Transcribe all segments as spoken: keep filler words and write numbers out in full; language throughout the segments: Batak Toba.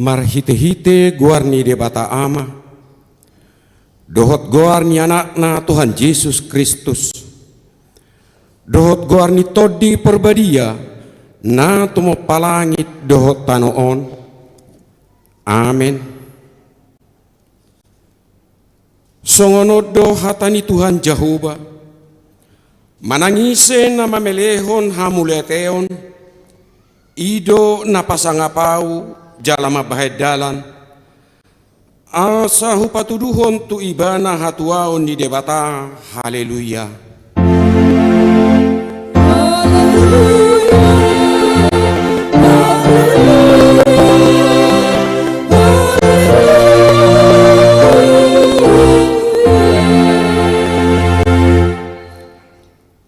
Marhite-hite goar ni Debata Ama, dohot goar ni Anakna Tuhan Jesus Kristus, dohot goar ni Tondi Parbadia, na tumompa langit dohot tano on. Amen. Songon on do hata ni Tuhan Jahowa: Manang ise na mamelehon hamauliateon, i do na pasangap Ahu jala mambahen dalan, asa hupatuduhon tu ibana hatuaon ni Debata. Haleluya.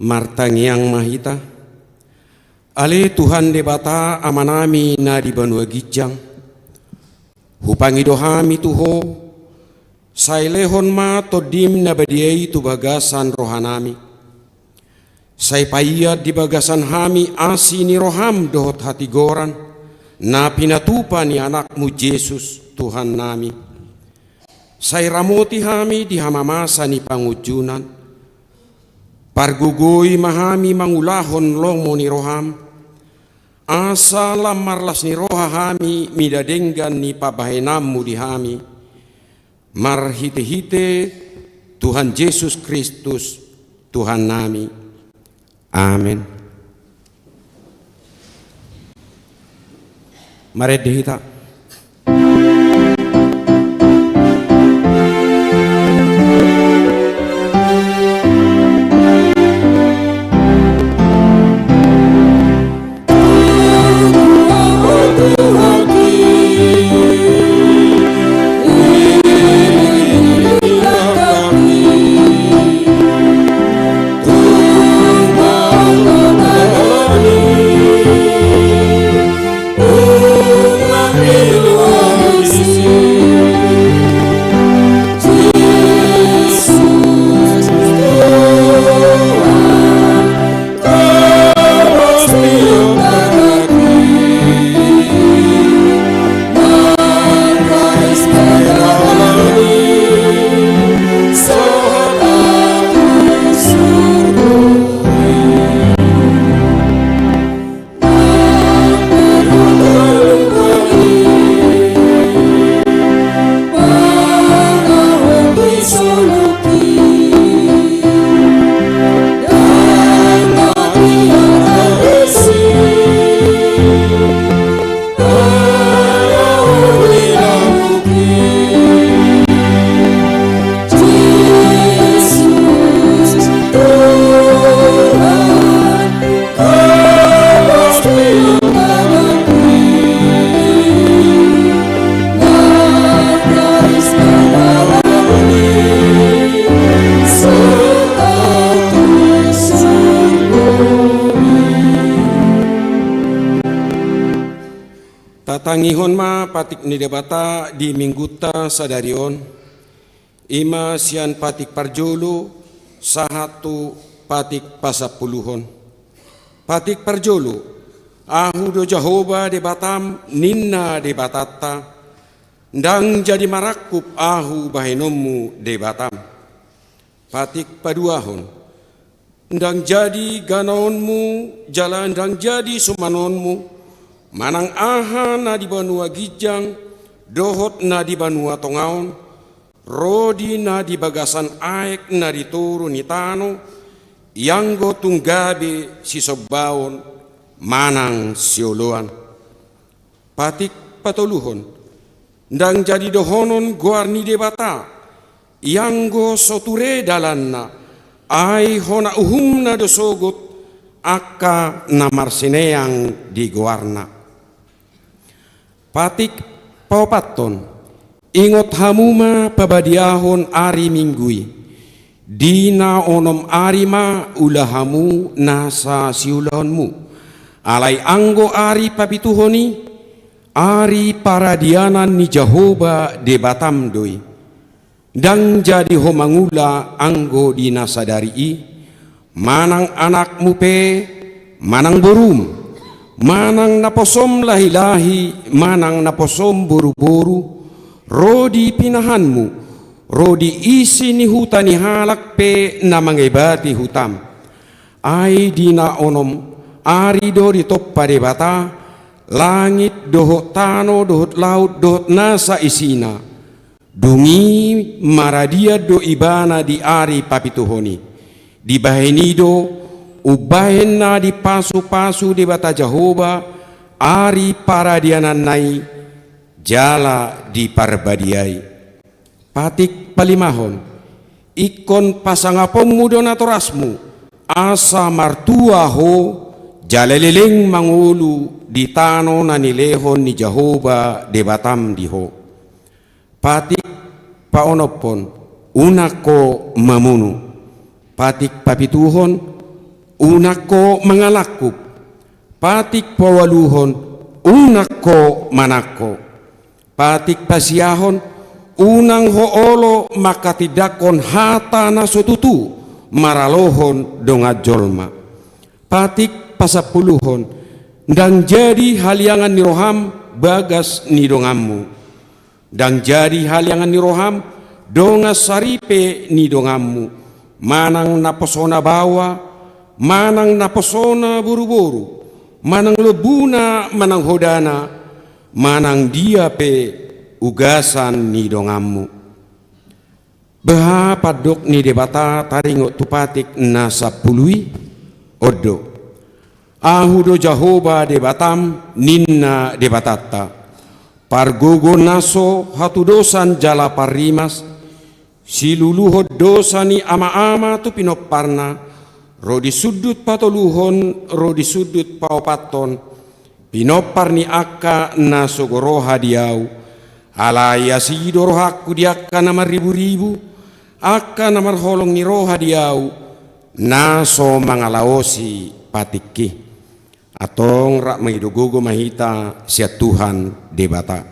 Martangiang ma hita. Ale Tuhan Debata Amanami na di banua ginjang, hupangido hami tu Ho, sai lehon ma Tondim na badia i tu bagasan rohanami. Sai paian di bagasan hami asi ni roham dohot hatigoran, na pinatupa ni Anakmu Jesus, Tuhannami. Sai ramoti hami di hamamasa ni pangunjunan. Pargogoi ma hami mangulahon lomo ni roham, asa lam marlas ni roha hami mida denggan ni pambahenanmu di hami. Marhite-hite Tuhan Jesus Kristus, Tuhannami. Amen. Marende hita. Tatangihon ma patik ni Debata di minggunta sadari on. I ma sian patik parjolo sahat tu patik pasampuluhon. Patik parjolo: Ahu do Jahowa Debatam, ninna Debatanta, ndang jadi marangkup Ahu bahenonmu Debatam. Patik paduahon: Ndang jadi ganaonmu jala ndang jadi sumanonmu, manang aha na di banua ginjang dohot na di banua tonga on, ro di na di bagasan aek na di toru ni tano, ianggo tung gabe sisombaon manang sioloan. Patik patoluhon: Ndang jadi dohonon goar ni Debata, ianggo so ture dalanna, ai hona uhumna do sogot angka na marsineang di goarna. Patik paopathon: Ingot hamu ma pabadiahon ari Minggu i. Di na onom ari ma ula hamu nasa siulaonmu. Alai anggo ari papituhon i, ari paradianan ni Jahowa Debatam do i. Ndang jadi ho mangula anggo di na sadari i, manang anakmu pe, manang borum, manang naposom lahilahi, manang naposom boruboru, ro di pinahanmu, ro di isi ni huta ni halak pe na mangebati hutam. Ai di na onom ari do ditompa Debata langit dohot tano dohot laut dohot nasa isina. Dung i maradian do ibana di ari papituhon i. Dibahen i do umbahen na dipasupasu Debata Jahowa ari paradiananna i jala diparbadiai. Patik palimahon, ingkon pasangaponmu do natorasmu, asa martua ho, jala leleng mangolu di tano na nilehon ni Jahowa Debatam di ho. Patik paonomhon, unang ho mamunu. Patik papituhon, unang ho mangalangkup. Patik paualuhon, unang ho manangko. Patik pasiahon, unang ho olo manghatindanghon hata na so tutu maralohon dongan jolma. Patik pasampuluhon, ndang jadi haliangan ni roham bagas ni donganmu. Ndang jadi haliangan ni roham dongan saripe ni donganmu, manang naposona baoa, manang naposona boruboru, manang lombuna, manang hodana, manang dia pe ugasan ni donganmu. Beha pandok ni Debata taringot tu patik na sampulu i? On do. Ahu do Jahowa Debatam, ninna Debatanta, pargogo na so hatudosan jala parrimas, siluluhon dosa ni amaama tu pinomparna, ro di sundut patoluhon ro di sundut paopathon, pinompar ni angka na sogo roha di ahu. Alai asi do rohangku di angka na marriburibu, angka na marholong ni roha di ahu, na so mangalaosi patik i. Antong rap mangido gogo ma hita sian Tuhan Debata.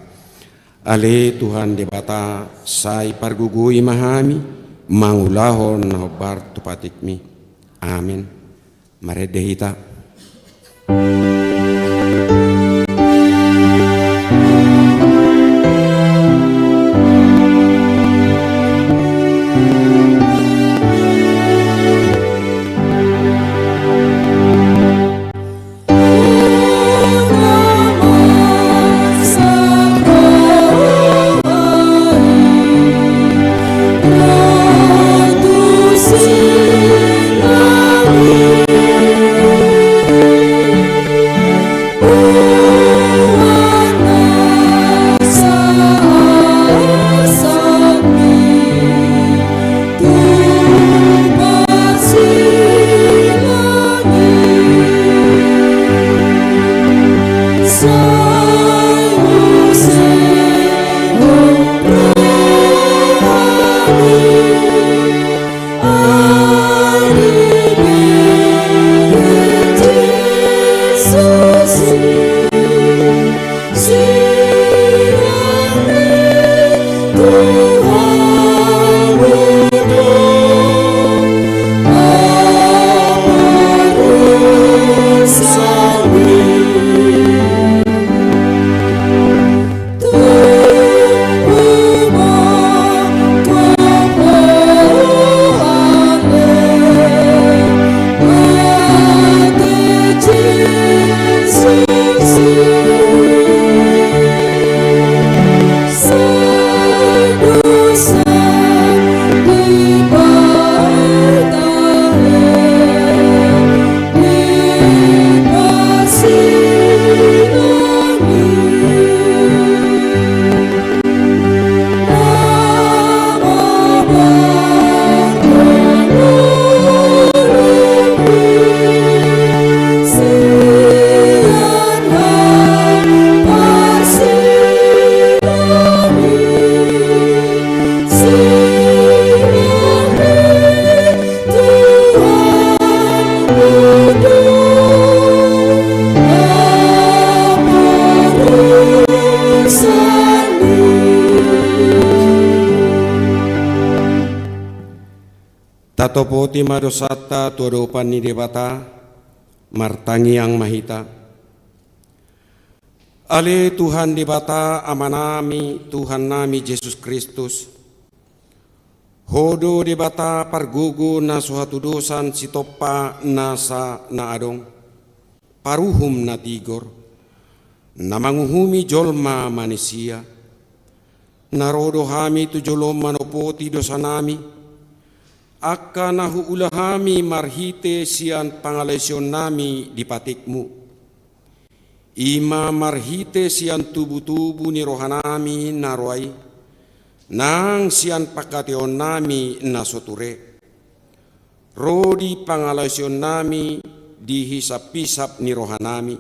Ale Tuhan Debata, sai pargogoi ma hami mangulahon na hombar tu patikmi. Amen. Marende hita. Tatopoti ma dosanta tu adopan ni Debata, martangiang ma hita. Ale Tuhan Debata Amanami, Tuhannami Jesus Kristus, Ho do Debata pargogo na so hatudosan sitompa nasa na adong, paruhum na tigor, na manguhumi jolma manisia. Na ro do hami tu jolom manopoti dosanami, angka na huula hami marhite sian pangalaosionnami di patikmu. I ma marhite sian tubutubu ni rohanami na roa i, nang sian pangkataiononnami na so ture. Ro di pangalaosionnami di hisaphisap ni rohanami.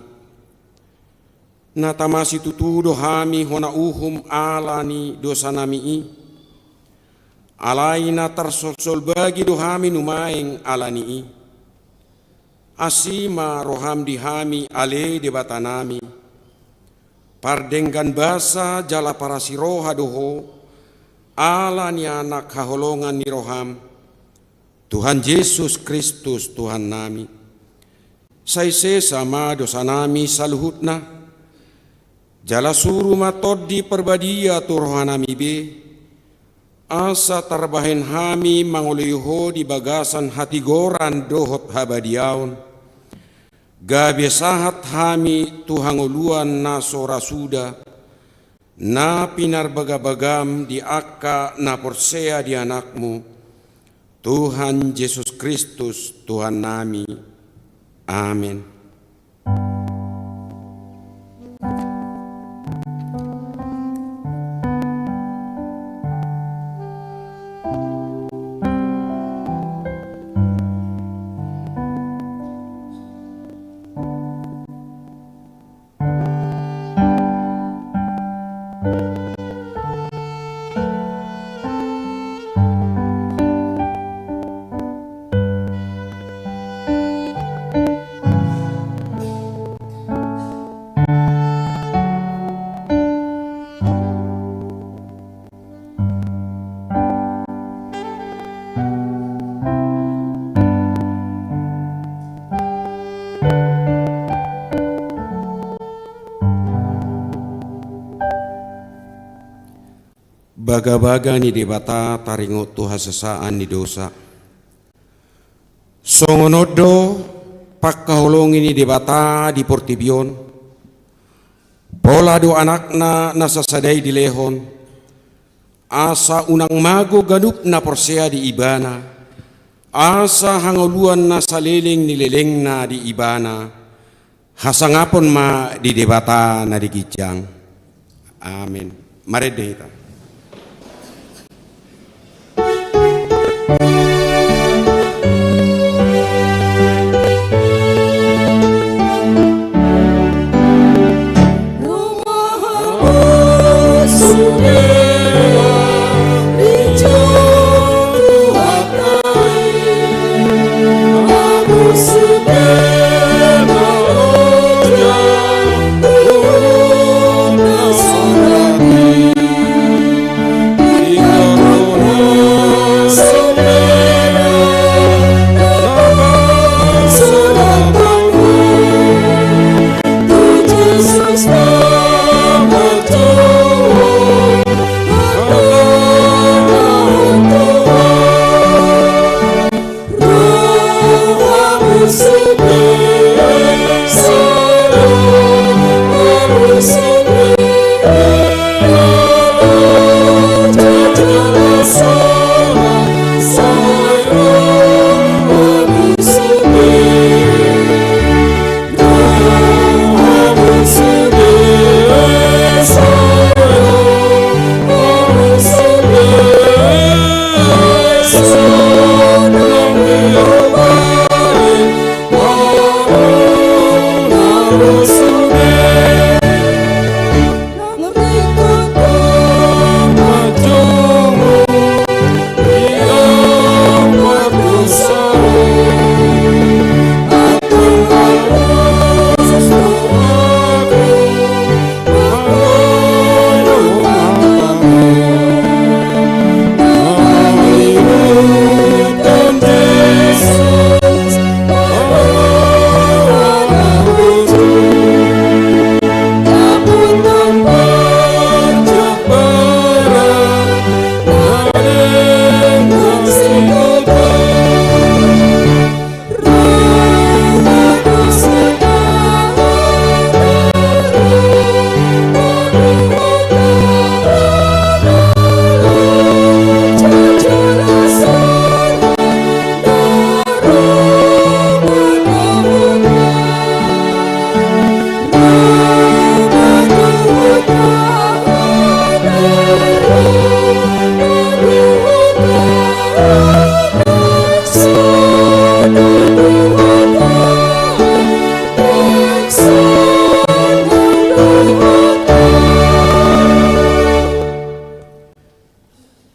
Na tama situtu do hami hona uhum ala ni dosanami i. Alai na tarsolsol bagi do hami numaeng ala ni i. Asi ma roham di hami ale Debatanami. Pardenggan basa jala parasiroha do Ho, ala ni Anak haholongan ni roham, Tuhan Jesus Kristus Tuhannami. Sai sesa ma dosanami saluhutna. Jala suru ma Tondi Parbadia tu rohanami be, asa tarbahen hami mangoloi Ho di bagasan hatigoran dohot habadiaon. Gabe sahat hami tu hangoluan na so ra suda, na pinarbagabagam di angka na porsea di Anakmu, Tuhan Jesus Kristus Tuhannami. Amen. Bagabaga ni Debata taringot tu hasesaan ni dosa. Songon on do pangkaholongi ni Debata di portibi on. Pola do Anakna na sasada i dilehon, asa unang mago ganup na porsea di Ibana, asa hangoluan na saleleng ni lelengna di Ibana. Hasangapon ma di Debata na di ginjang. Amen. Marende hita.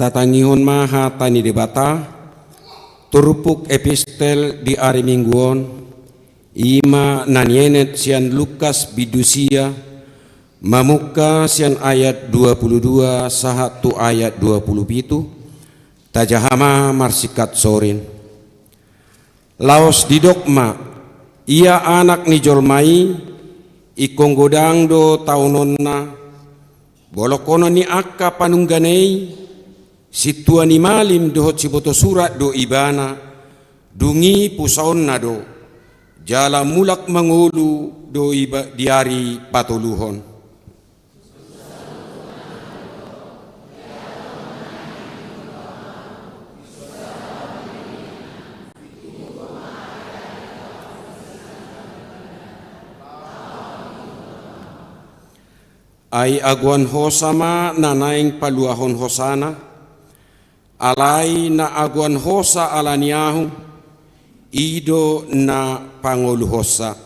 Tatangihon ma hata ni Debata, turpuk epistel di ari Minggu on, i ma na nienet sian Lukas bindu sia, mamungka sian ayat dua pulu dua sahat tu ayat dua pulu pitu, tajaha ma marsingkat sorin. Laos didok ma, ia Anak ni jolma i, ingkon godang do taononna, bolongkonon ni angka panunggana i, sintua ni malim dohot sibotosurat do ibana, dung i pusaonna do, jala mulak mangolu do iba di ari patoluhon. Ai agoan hosa ma na naeng paluahon hosana, alai na agoan hosa ala ni ahu, i do na pangoluhonsa.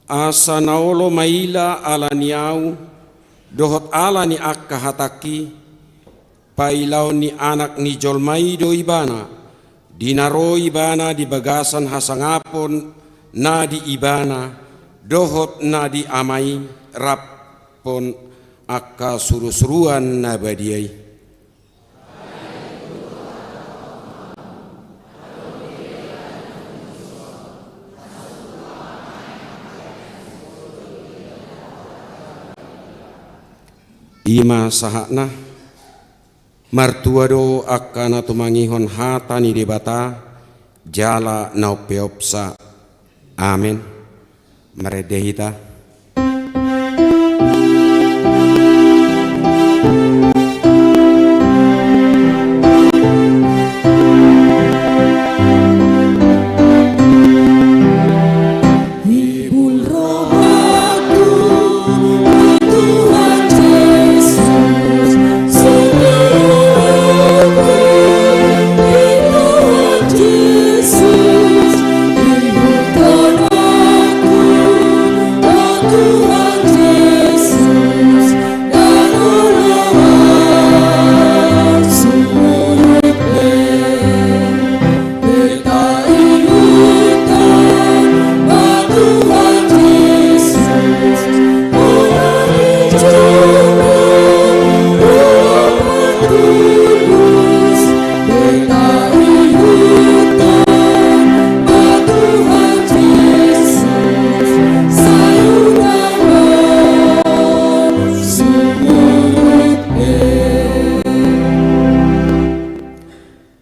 Asa na olo maila ala ni ahu, dohot ala ni angka hatangki, pailaon ni Anak ni jolma i do ibana, di na ro ibana di bagasan hasangapon na di ibana, dohot na di Ama i, rap dohot angka surusuruan na badia i. I ma sahatna. Martua do angka na tumangihon hata ni Debata, jala na umpeopsa. Amen. Marende hita.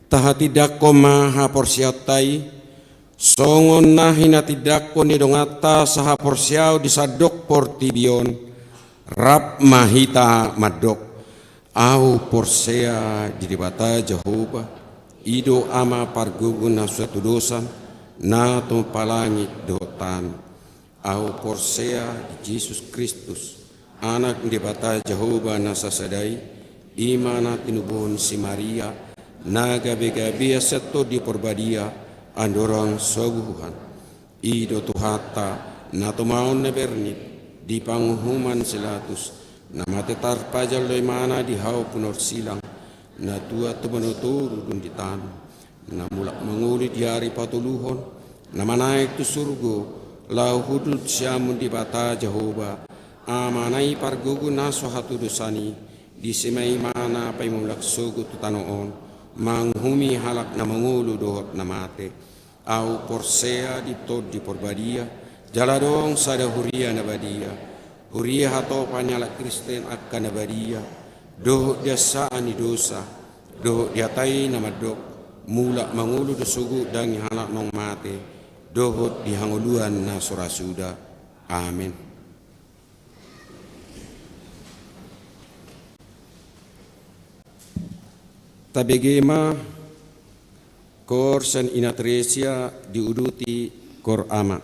Tahatindangkon ma haporseaonta i, songon na hinatindangkon ni donganta sahaporseaon di sandok portibi on, rap ma hita mandok. Ahu porsea di Debata Jahowa, i do Ama pargogo na so hatudosan, na tumompa langit dohot tano. Ahu porsea di Jesus Kristus, Anak ni Debata Jahowa na sasada i, i ma na tinubuhon si Maria, na gabegabe sian Tondi Parbadia, andorang so bubuhan. I do Tuhanta, na tumaon na bernit, di panguhuman si Pilatus, na mate tarpajal do ibana di hau pinorsilang, na tuat tu banua toru dung di tano, na mulak mangolu di ari patoluhon, na manaek tu surgo, laho hundul siamun Debata Jahowa, Amana i pargogo na so hatudosan i, disi ma ibana paima mulak sogot tu tano on, manguhumi halak na mangolu dohot na mate. Ahu porsea di Tondi Parbadia, jala adong sada huria na badia, huria hatopan ni halak Kristen angka na badia, dohot di ansaan ni dosa, dohot di hata i na mandok, mulak mangolu do sogot daging halak naung mate, dohot di hangoluan na so ra suda. Amen. Tabege ma koor sian Ina Teresia diuduti koor Ama.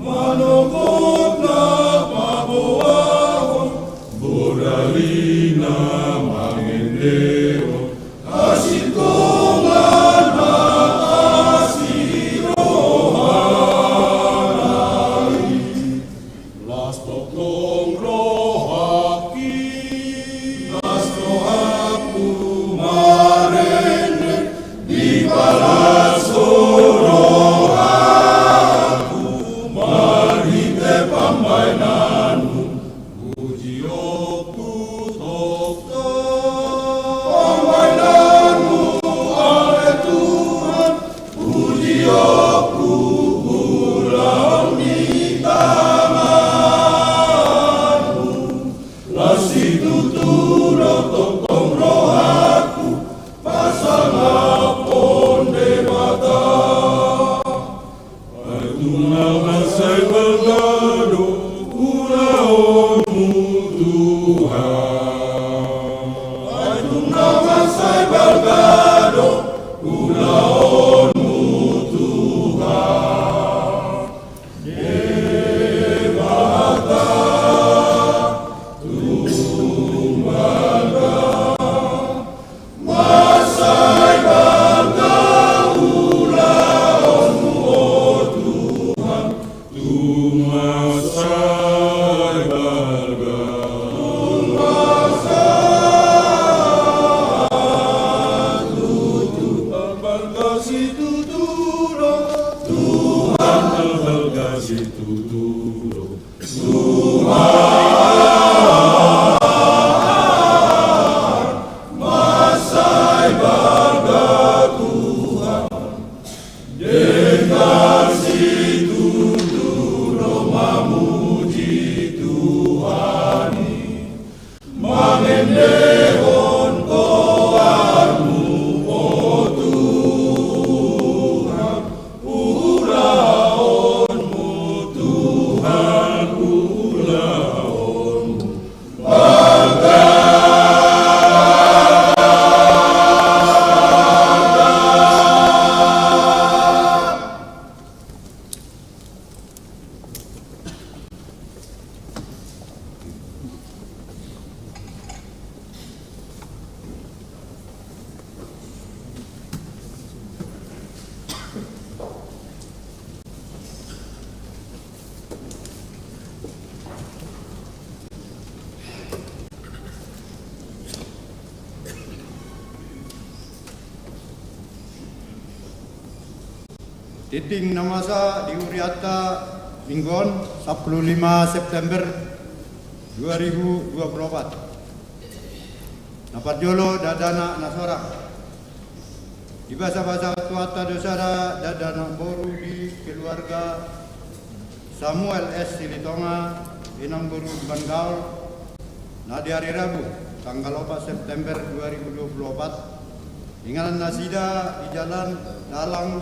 Manongkop na paboahon bodari na mangendehon hasintongan na asi rohana i. Las tongtong rohangki, las rohangku marende, dipalas rohangku marhite pambahenanmu. Pujionku tongtong pambahenanmu, ale Tuhan, pujionku ulaon ni tanganmu. Las situtu do tongtong rohangku pasangaphon Debata. Ai tung na mansai balga do ulaonmu, Tuhan. Ai tung na mansai balga do ulaonmu, Tuhan. Debata, tung balga. Mansai balga ulaonmu, o Tuhan, tung mansai balga. Tung mansai tutu, balga situtu do, Tuhan, balga situtu do. Tuhan, mansai balga Tuhan, denggan situtu do mamuji Tuhan i. Mangendehon goarmu, o Tuhan, ulaonmu, Tuhan, ulaonmu. Tintin na masa di hurianta minggu on, sampulu lima September dua ribu dua puluh opat. Na parjolo, dakdanak na sorang. Dibasabasa Tuhanta do sada dakdanak boru di keluarga Samuel S Silitonga, inang boru Dumanggaol, na di ari Rabu, tanggal opat September dua ribu dua puluh opat, inganan nasida di Jalan Dalang,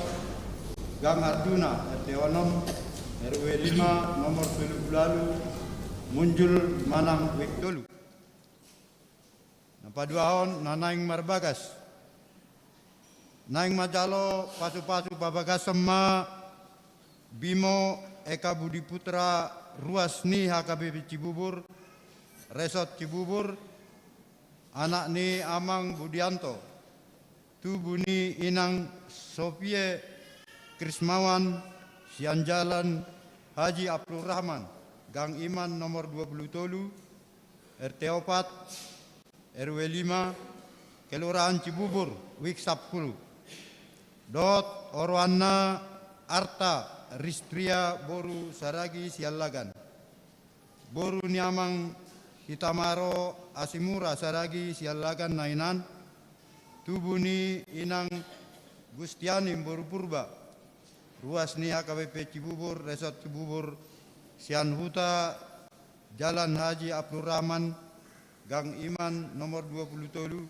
Gang Arjuna, R T onom, R W lima, nomor tolu puluh ualu, Munjul Manang, Wik tolu. Na paduahon, na naeng marbagas. Naeng manjalo pasupasu pabagason ma Bimo Eka Budi Putra, ruas ni H K B P Cibubur, Resort Cibubur, anak ni Amang Budianto, tubu ni Inang Sofie Krismawan, sian Jalan Haji Abdul Rahman, Gang Iman nomor dua puluh tolu, R T opat, R W lima, Kelurahan Cibubur, Wik sampulu. Dohot oroanna Arta Ristria boru Saragi Siallagan, boru ni Amang Sitamaro Asimura Saragi Siallagan na inan, tubu ni Inang Gustiani boru Purba, ruas ni H K B P Cibubur, Resort Cibubur, sian huta Jalan Haji Abdul Rahman, Gang Iman nomor dua puluh tolu,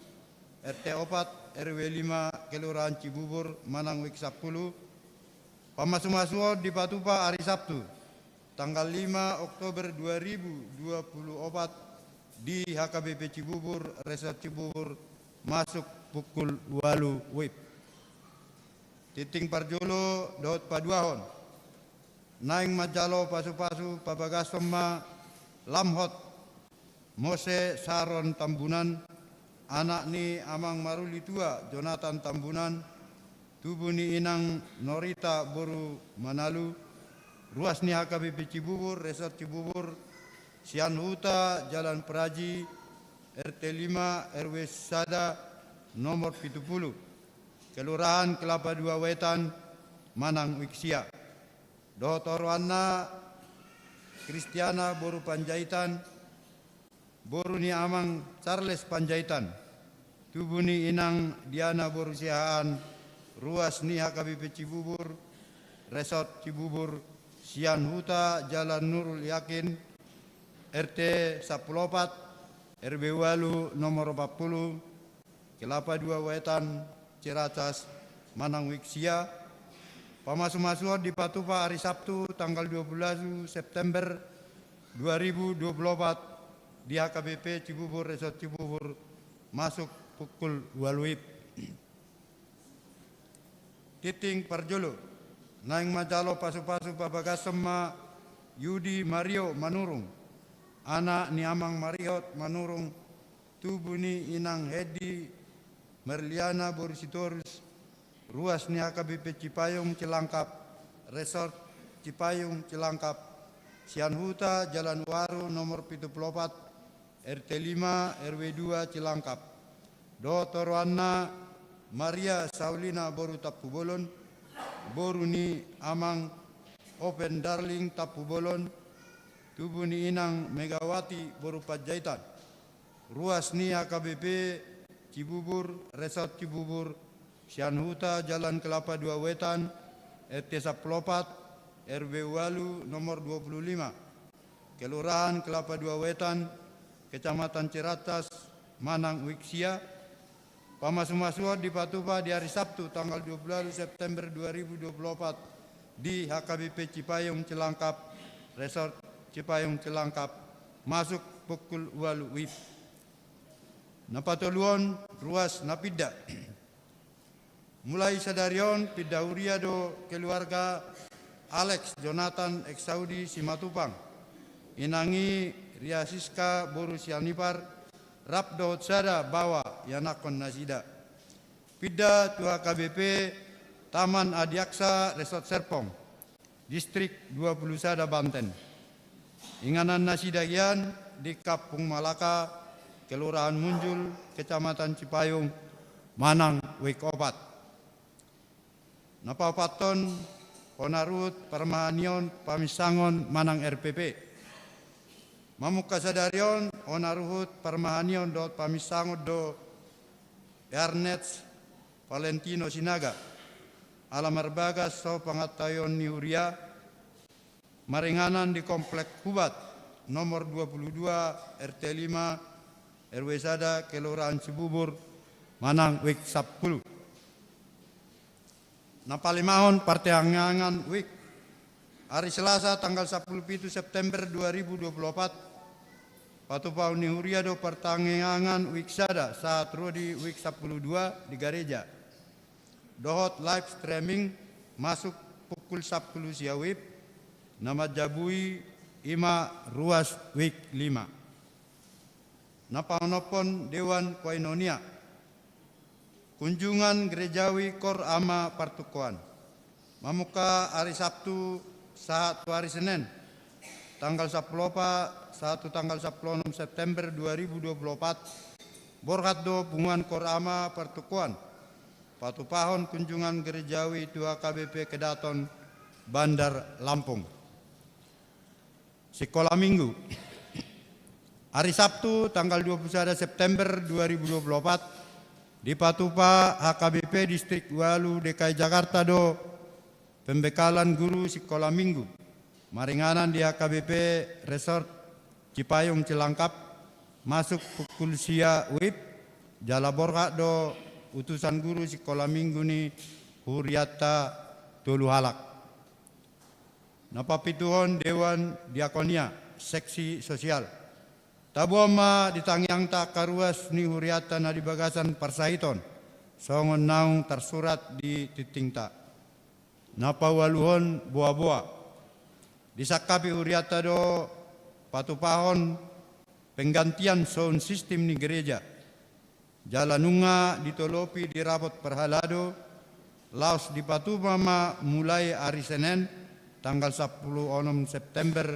R T opat, R W lima, Kelurahan Cibubur, Manang Wik sampulu. Pamasumasuon dipatupa ari Sabtu, tanggal lima Oktober dua ribu dua puluh opat, di H K B P Cibubur, Resort Cibubur, masuk pukul ualu wib. Tingting parjolo dohot paduahon. Naeng manjalo pasupasu pabagason ma Lamhot Mose Saron Tambunan, anak ni Amang Maruli Tua Jonathan Tambunan, tubu ni Inang Norita boru Manalu, ruas ni H K B P Cibubur, Resort Cibubur, sian huta Jalan Praji, R T lima, R W sada, nomor pitu pulu, Kelurahan Kelapa Dua Wetan, Manang Wik sia. Dohot oroanna Kristiana boru Panjaitan, boru ni Amang Charles Panjaitan, tubu ni Inang Diana boru Siahaan, ruas ni H K B P Cibubur, Resort Cibubur, sian huta Jalan Nurul Yakin, R T sampulu opat, R W ualu, nomor opat pulu, Kelapa Dua Wetan, Ciracas, Manang Wik sia. Pamasumasuon dipatupa ari Sabtu tanggal dua puluh September dua ribu dua puluh opat di H K B P Cibubur, Resort Cibubur, masuk pukul ualu wib. Tingting parjolo. Naeng manjalo pasupasu pabagason ma Yudi Mario Manurung, anak ni Amang Marihot Manurung, tubu ni Inang Hedi Merliana boru Sitorus, ruas ni H K B P Cipayung Cilangkap, Resort Cipayung Cilangkap, sian huta Jalan Waru nomor pitu pulu opat, R T lima, R W dua Cilangkap. Dohot oroanna Maria Saulina boru Tampubolon, boru ni Amang Open Darling Tampubolon, tubu ni Inang Megawati boru Panjaitan, ruas ni H K B P Cibubur, Resort Cibubur, sian huta Jalan Kelapa Dua Wetan, R T sampulu opat, R W ualu, nomor dua puluh lima, Kelurahan Kelapa Dua Wetan, Kecamatan Ciracas, Manang Wik sia. Pamasumasuon dipatupa di ari Sabtu tanggal dua puluh ualu September dua ribu dua puluh opat di H K B P Cipayung Cilangkap, Resort Cipayung Cilangkap, masuk pukul ualu wib. Na patoluhon, ruas na pinda. Mulai sadari on pinda huria do keluarga Alex Jonathan Eksaudi Simatupang, inang i Ria Siska boru Sianipar, rap dohot sada baoa ianakhon nasida. Pinda tu H K B P Taman Adiaksa Resort Serpong, Distrik dua puluh sada Banten. Inganan nasida hian di Kampung Malaka, Kelurahan Munjul, Kecamatan Cipayung, Manang Wik opat. Na paopathon, hona ruhut parmahanion paminsangon manang R P P. Mamungka sadari on, hona ruhut parmahanion dohot paminsangon do Ernest Valentino Sinaga, ala marbagas so pangantaion ni huria, maringanan di Komplek Hubat, nomor dua puluh dua, R T lima, R W sada, Kelurahan Cibubur, Manang Wik sampulu. Na palimahon, partangiangan Wik. Ari Selasa tanggal sampulu pitu September dua ribu dua puluh opat, patupaon ni huria do partangiangan Wik sada sahat ro di Wik sampulu dua di gareja. Dohot live streaming masuk pukul sampulu sia wib, Na manjabui i ma ruas WIK lima. Na paonomhon Dewan Koinonia. Kunjungan Gerejawi Koor Ama Partungkoan. Mamungka ari Sabtu sahat tu ari Senen, tanggal sampulu opat sahat tu tanggal sampulu onom September dua ribu dua puluh opat, borhat do punguan Koor Ama Partungkoan patupahon kunjungan gerejawi tu HKBP Kedaton, Bandar Lampung. Sikola Minggu. Ari Sabtu, tanggal dua puluh sada September dua ribu dua puluh opat, dipatupa HKBP Distrik Ualu DKI Jakarta do pembekalan guru sikola Minggu maringanan di HKBP Resort Cipayung Cilangkap, masuk pukul sia WIB, jala borhat do utusan guru sikola Minggu ni hurianta tolu halak. Na papituhon Dewan Diakonia, seksi sosial. Taboan ma di tangiangta angka ruas ni hurianta na di bagasan parsahiton, songon naung tarsurat di tingtingta. Na paualuhon boaboa. Disangkapi hurianta do patupahon penggantian sound system ni gereja. Jala nunga ditolopi di rapot parhalado, laos dipatupa ma mulai ari Senen, tanggal sampulu onom September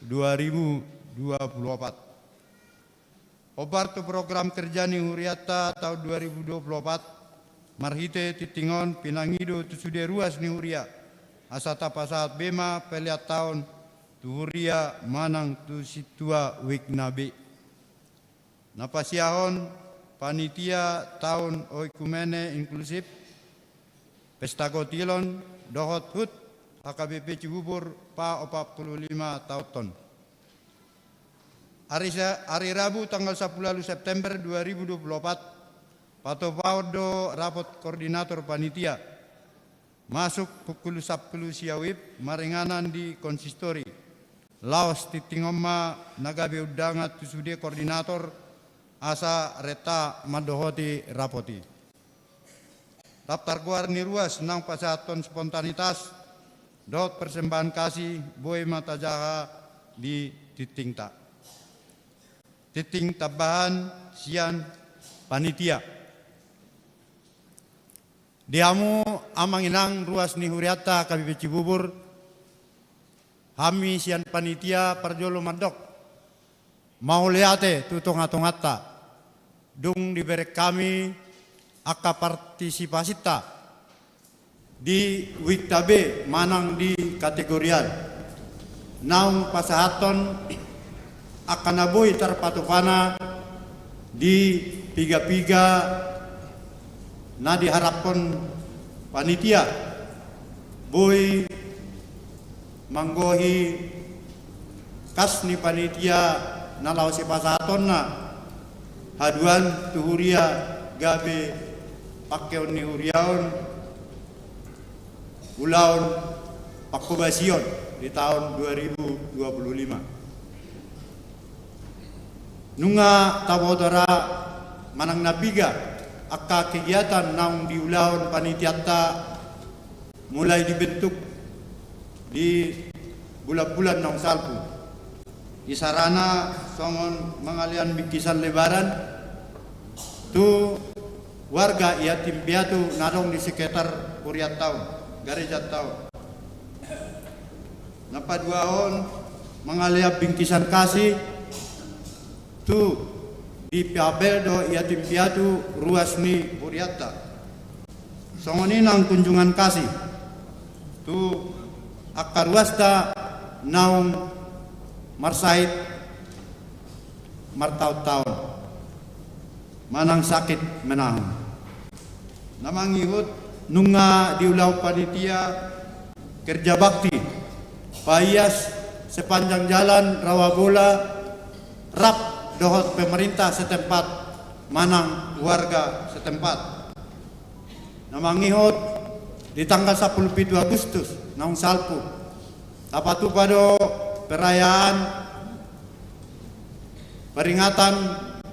dua ribu dua puluh opat. Hombar tu program kerja ni hurianta taon dua ribu dua puluh opat, marhite tingting on pinangido tu sude ruas ni huria, asa tapasahat be ma pelean taon tu huria manang tu sintua WIB na be. Na pasiahon panitia taon oikumene inklusif, pesta gotilon, dohot hut HKBP Cibubur pa opat pulu lima taonhon. Ari sa-, ari Rabu tanggal sampulu ualu September dua ribu dua puluh opat, patupahon do rapot koordinator panitia. Masuk pukul sampulu sia WIB maringanan di konsistori. Laos tingting on ma na gabe undangan tu sude koordinator asa renta mandohoti rapot i. Daftar goar ni ruas naung pasahathon spontanitas dohot persembahan kasih boi ma tajaha di tingtingta. Tingting tambahan sian panitia. Di hamu amang inang ruas ni hurianta HKBP Cibubur, hami sian panitia parjolo mandok mauliate tu tongatonganta, dung dibereng hami angka partisipasinta di WIB-ta be manang di kategorial. Naung pasahathon angka na boi tarpatupana di piga-piga na diharaphon panitia, boi manggohi kas ni panitia na laho sipasahatonna haduan tu huria gabe pangkeon ni huria on, ulaon pangkobasion di taon dua ribu dua puluh lima. Nunga taboto ra manang na piga angka kegiatan naung diulahon panitianta mulai dibentuk di bulan-bulan naung salpu. Isarana songon mangalean bingkisan lebaran tu warga yatim piatu na adong di sekitar hurianta on, garejanta on. Na paduahon, mangalean bingkisan kasih tu dipaapel do yatim piatu ruas ni hurianta. Songon i nang kunjungan kasih tu angka ruasta naung marsahit martaon-taon manang sakit menahun. Na mangihut, nunga diulahon panitia kerja bakti paias sepanjang jalan Rawabola rap dohot pemerintah setempat manang warga setempat. Na mangihut, di tanggal sampulu pitu Agustus naung salpu, tapatupa do perayaan peringatan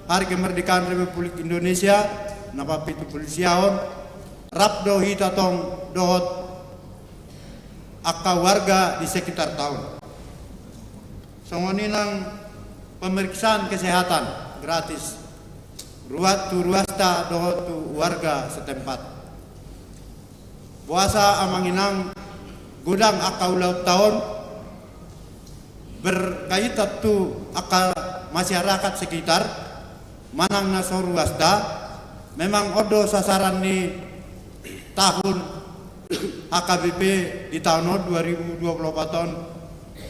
Hari Kemerdekaan Republik Indonesia na papitu pulu siahon, rap do hita tong dohot angka warga di sekitar ta on. Songon i nang pemeriksaan kesehatan gratis, ruas tu ruasta dohot tu warga setempat. Boasa amang inang godang angka ulaon ta on berkaitan tu angka masyarakat sekitar manang na so ruasta, memang on do sasaran ni tahun H K B P di tahun on dua ribu dua puluh opat on,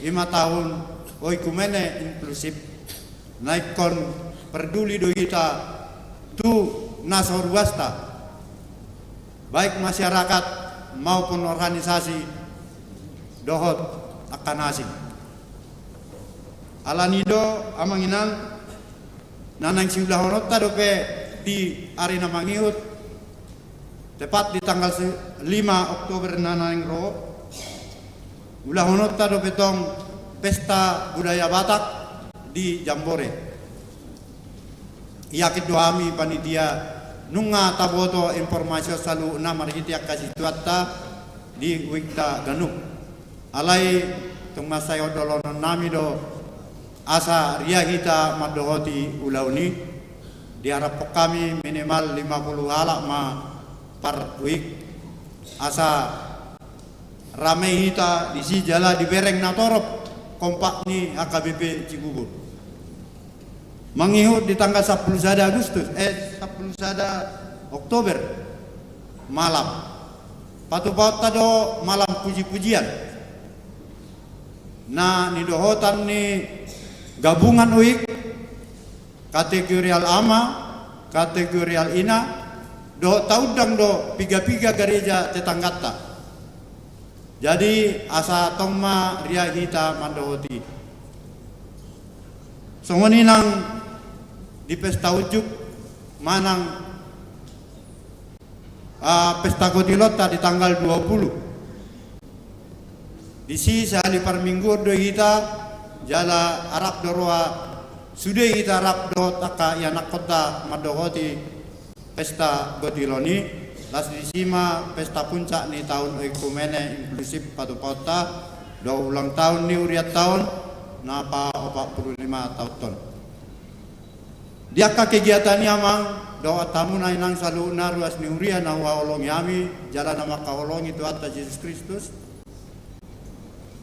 ima tahun oikumene inklusif. Na ingkon perduli do hita tu na so ruasta, baik masyarakat maupun organisasi dohot angka na asing. Alani i do amang inang, na naeng siulahononta dope di ari na mangihut, tepat di tanggal se-, lima Oktober na naeng ro, ulahononta dope tong pesta budaya Batak di Jambore. Yakin do hami panitia nunga taboto informasi on saluhutna marhite angka situanta di uikta ganup. Alai tung mansai ondolhonon nami do asa ria hita mandohoti ulaon i. Diharaphon hami minimal lima puluh halak ma par uik, asa rame hita disi jala dibereng na torop kompak ni H K B P Cibubur. Mangihut di tanggal sampulu sada Agustus, eh, sampulu sada Oktober malam, patupaonta do malam puji-pujian na nidohotan ni gabungan uik, kategorial ama, kategorial ina, dohot taundang do piga-piga gareja tetangganta. Jadi asa tong ma ria hita mandohoti. Songon i nang di pesta unjuk manang, ah, pesta gotilonta di tanggal dua puluh. Disi sahali parmingguon do hita, jala rap do roha sude hita rap dohot angka ianakhonta mandohoti pesta gotilon i. Las disi ma pesta puncak ni tahun oikumene inklusif patupaonta dohot ulang tahun ni hurianta on na paopat pulu lima taon on. Di angka kegiatan i amang dohot hamuna inang saluhutna ruas ni huria na huhaholongi hami jala na mangkaholongi Tuhanta Jesus Kristus,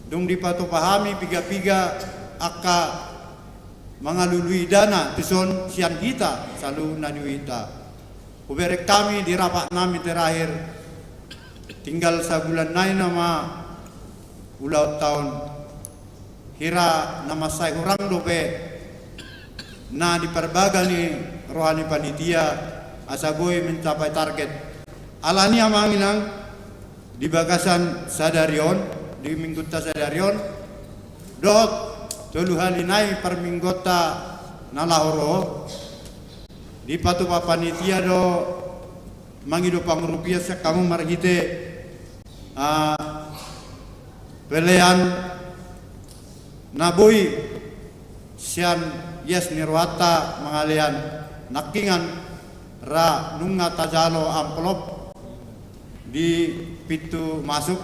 dung dipatupa hami piga-piga angka mangalului dana tuson sian hita saluhutna di uikta. Hubereng hami di rapat nami terakhir, tinggal sabulan nai nama ulaonta on. Hira na mansai hurang dope na diparbaga ni roha ni panitia asa boi mencapai target. Alani amang inang, di bagasan sadari on, di minggunta sadari on, dohot tolu hali nai parmingguonta na laho ro, dipatupa panitia do mangido pangurupion sian hamu marhite, ah, pelean na boi sian ias ni rohanta mangalean nangkingan ra nunga tajalo amplop di pintu masuk.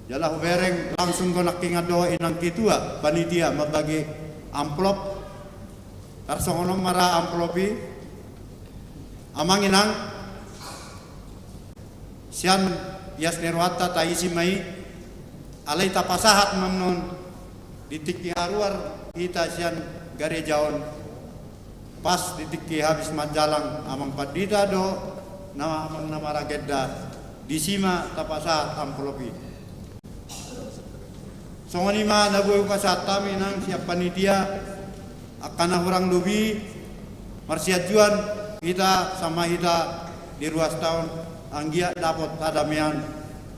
Jala hubereng langsung do nangkingan do inang ketua panitia mambagi amplop. Tarsongon on ma ra amplop i. Amang inang, sian ias ni rohanta taisi ma i, alai tapasahat ma annon di tingki haruar hita sian gareja on. Pas di tingki habis manjalang amang pandita dohot na amang na maragenda, disi ma tapasahat amplop i. Songon i ma na boi hupasahat hami nang sian panitia, angka na hurang lobi, marsianjuan hita sama hita di ruasta on, anggiat dapot hadamean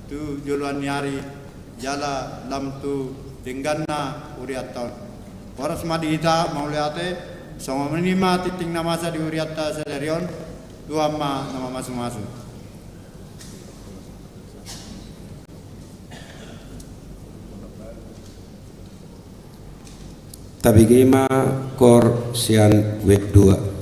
tu joloan ni ari, jala lam tu dengganna hurianta on. Horas ma di hita, mauliate. Songon i ma tingting na masa di hurianta sadari on. Tuhan ma na mamasumasu. Tabege ma koor sian web dua.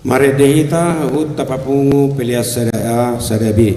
Marende hita, huhut tapapungu pelean sada A, sada B.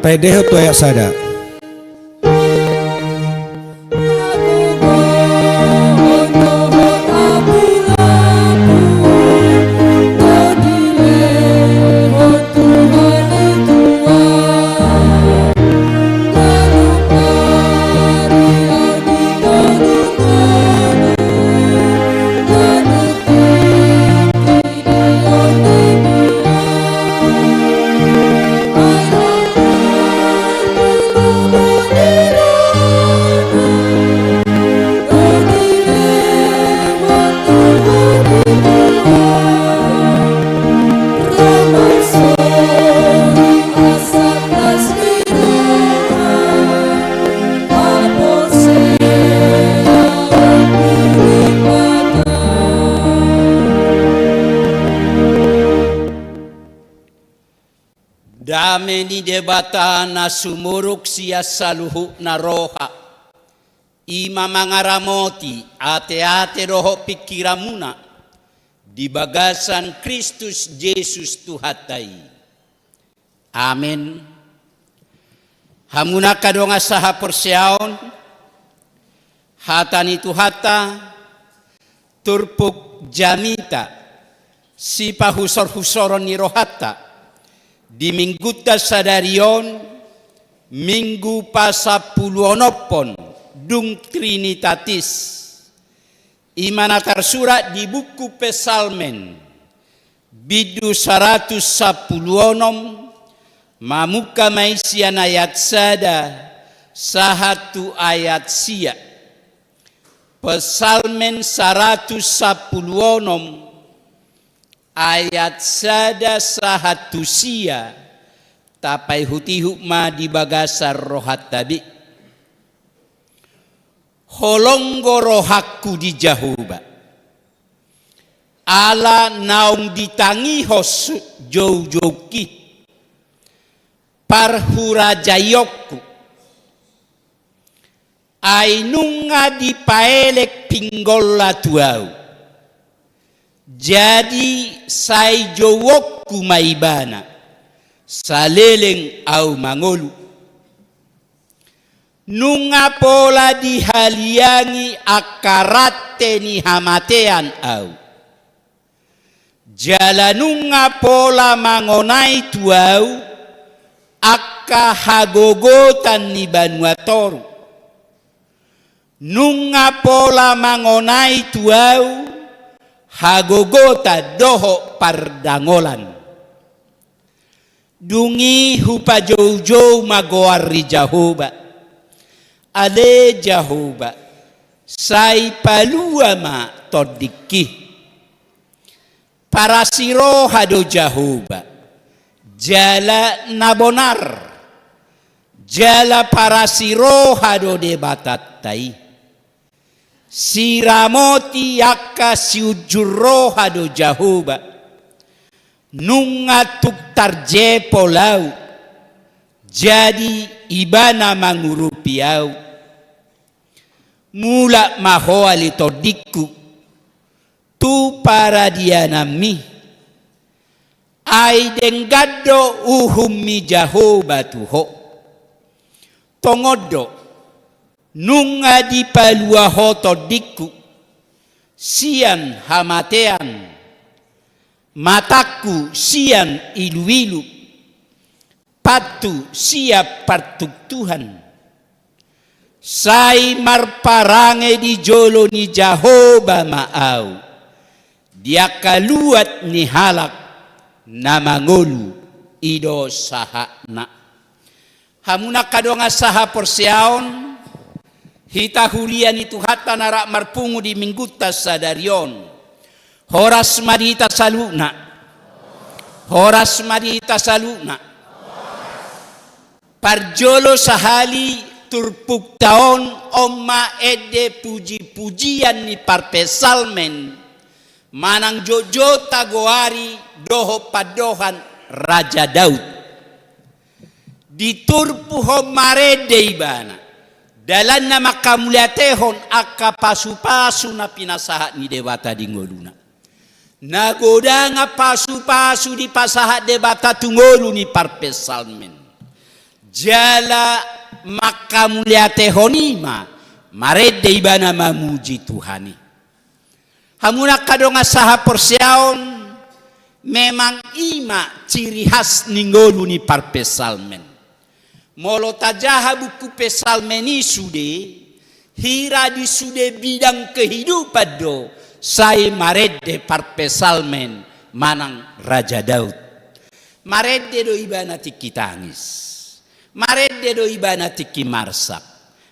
Taendehon tu ayat sada. Dame ni Debata na sumurung sian saluhutna roha, i ma mangaramoti ateate dohot pingkiranmuna di bagasan Kristus Jesus Tuhanta i. Amen. Hamu angka dongan sahaporseaon, hata ni Tuhanta, turpuk jamita, sipahusorhusoron ni rohanta di Minggunta sadari on, Minggu pasampuluonomhon dung Trinitatis. I ma na tarsurat di buku Psalmen, bindu saratus sampulu onom, mamungka ma i sian ayat sada sahat tu ayat sia. Psalmen saratus sampulu onom, ayat sada sahat tu sia, tapaihutihut ma di bagasan rohanta be. Holong do rohangku di Jahowa, ala naung ditangihon joujoungki, parhurajaionku. Ai nunga dipaelek pinggolna tu ahu, jadi sai jouonku ma ibana, saleleng ahu mangolu. Nunga pola dihaliangi angka rante ni hamatean ahu. Jala nunga pola mangonai tu ahu angka hagogotan ni banua toru. Nunga pola mangonai tu ahu hagogotan dohot pardangolan. Dung i hupajoujou ma goar ni Jahowa. Ale Jahowa, sai palua ma tondingki. Parasi roha do Jahowa, jala na bonar, jala parasi roha do Debatanta i. Siramoti angka siunjur roha do Jahowa, nunga tung tarjepol ahu, jadi ibana mangurupi ahu. Mulak ma ho ale tondingku, tu paradiananmi, ai denggan do uhum ni Jahowa tu ho. Tongon do, nunga dipalua ho tondingku sian hamatean, matangku sian iluilu, pathu sian partuktuhan. Sai marparange di jolo ni Jahowa ma ahu di angka luat ni halak na mangolu, i do sahatna. Hamu angka dongan sahaporseaon, hita huria ni Tuhanta na rap marpungu di Minggunta sadari on. Horas ma di hita saluhutna. Horas ma di hita saluhutna. Parjolo sahali, turpukta on, on ma ende pujipujian ni parpsalmen manang jotjot tagoari dohot pandohan Raja Daud. Di turpuk on marende ibana, dalanna manghamauliatehon angka pasupasu na pinasahat ni Debata di ngoluna. Na godang pasupasu dipasahat Debata tu ngolu ni parpsalmen. Jala manghamauliatehon i ma, marende ibana mamuji Tuhan i. Hamu angka dongan sahaporseaon, memang i ma ciri khas ni ngolu ni parpsalmen. Molo tajaha buku Psalmen i sude, hira di sude bidang kehidupan do sai marende parpsalmen manang Raja Daud. Marende do ibana tingki tangis. Marende do ibana tingki marsak.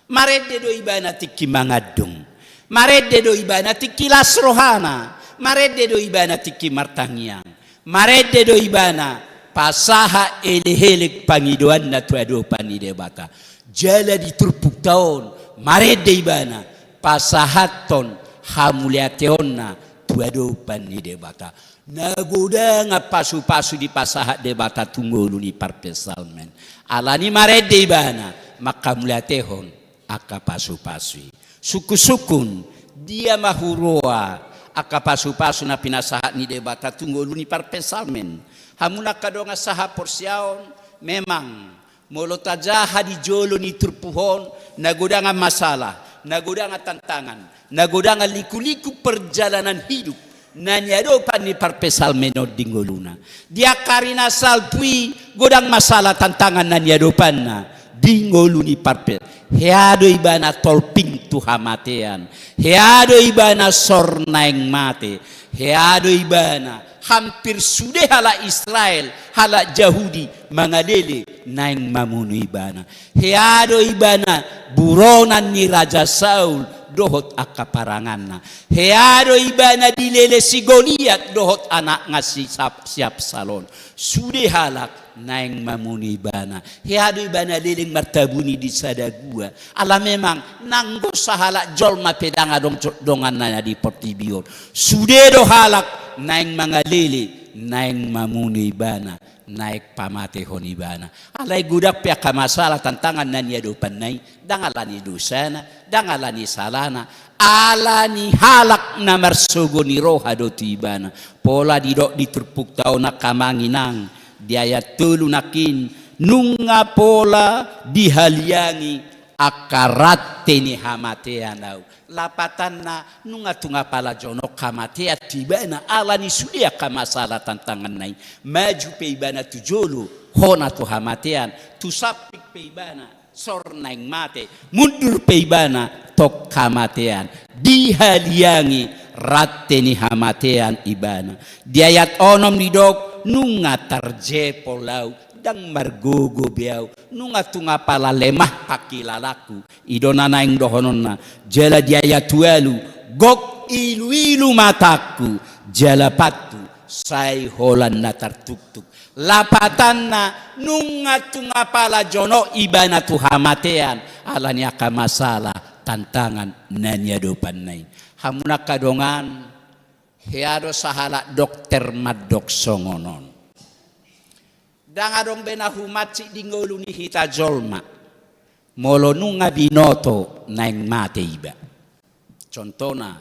Marende do ibana tingki mangandung. Marende do ibana tingki las rohana. Marende do ibana tingki martangiang. Marende do ibana pasahat elekelek pangidoanna tu adopan ni Debata. Jala di turpukta on marende ibana pasahathon hamauliateonna tu adopan ni Debata. Na godang pasupasu dipasahat Debata tu ngolu ni parpsalmen. Alani marende ibana, manghamauliatehon angka pasupasu i. Sungkunsungkun, dia ma huroha angka pasupasu na pinasahat ni Debata tu ngolu ni parpsalmen. Hamu na angka dongan sahaporseaon, memang molo tajaha di jolo ni turpuk on, na godang masalah, na godang tantangan, na godang likuliku perjalanan hidup na niadopan ni parpsalmen on di ngoluna. Di angka ari na salpu i godang masalah tantangan na niadopanna di ngolu ni parpe-, hea do ibana tolping tu hamatean, hea do ibana sor naeng mate, hea do ibana hampir sude halak Israel, halak Jahudi mangalele naeng mamunu ibana. Hea do ibana buronan ni Raja Saul dohot angka paranganna. Hea do ibana dilele si Goliat dohot anakna si Sap-, si Absalom. Sude halak naeng mamunu ibana. Hea do ibana leleng martabuni di sada gua. Ala memang nanggo sahalak jolma pe ndang adong jo-, donganna di portibi on. Sude do halak naeng mangalele, naeng mamunu ibana, naeng pamatehon ibana. Alai godang pe angka masalah tantangan na niadopanna i, ndang alani dosana, ndang alani salana, alani halak na marsogo ni roha do tu ibana. Pola didok di turpukta on, angka amang inang, di ayat tolu nangkin, nunga pola dihaliangi angka rante ni hamatean ahu. Lapatanna, nunga tung apala jonok hamatean tu ibana, alani sude angka masalah tantanganna i. Maju pe ibana tu jolo, hona tu hamatean, tu samping pe ibana, sor naeng mate, mundur pe ibana, tong hamatean. Dihaliangi rante ni hamatean ibana. Di ayat onom didok, nunga tarjepol ahu, ndang margogo be ahu, nunga tung apala lemah pangkilalangku. I do na naeng dohononna. Jala di ayat ualu, gok iluilu matangku, jala pantu sai holan na tartuktuk. Lapatanna, nunga tung apala jonok ibana tu hamatean, alani angka masalah tantangan na niadopanna i. Hamu na angka dongan, hea do sahalak dokter mandok songon on. Ndang adong be na humansik di ngolu ni hita jolma molo nunga binoto naeng mate iba. Contohna,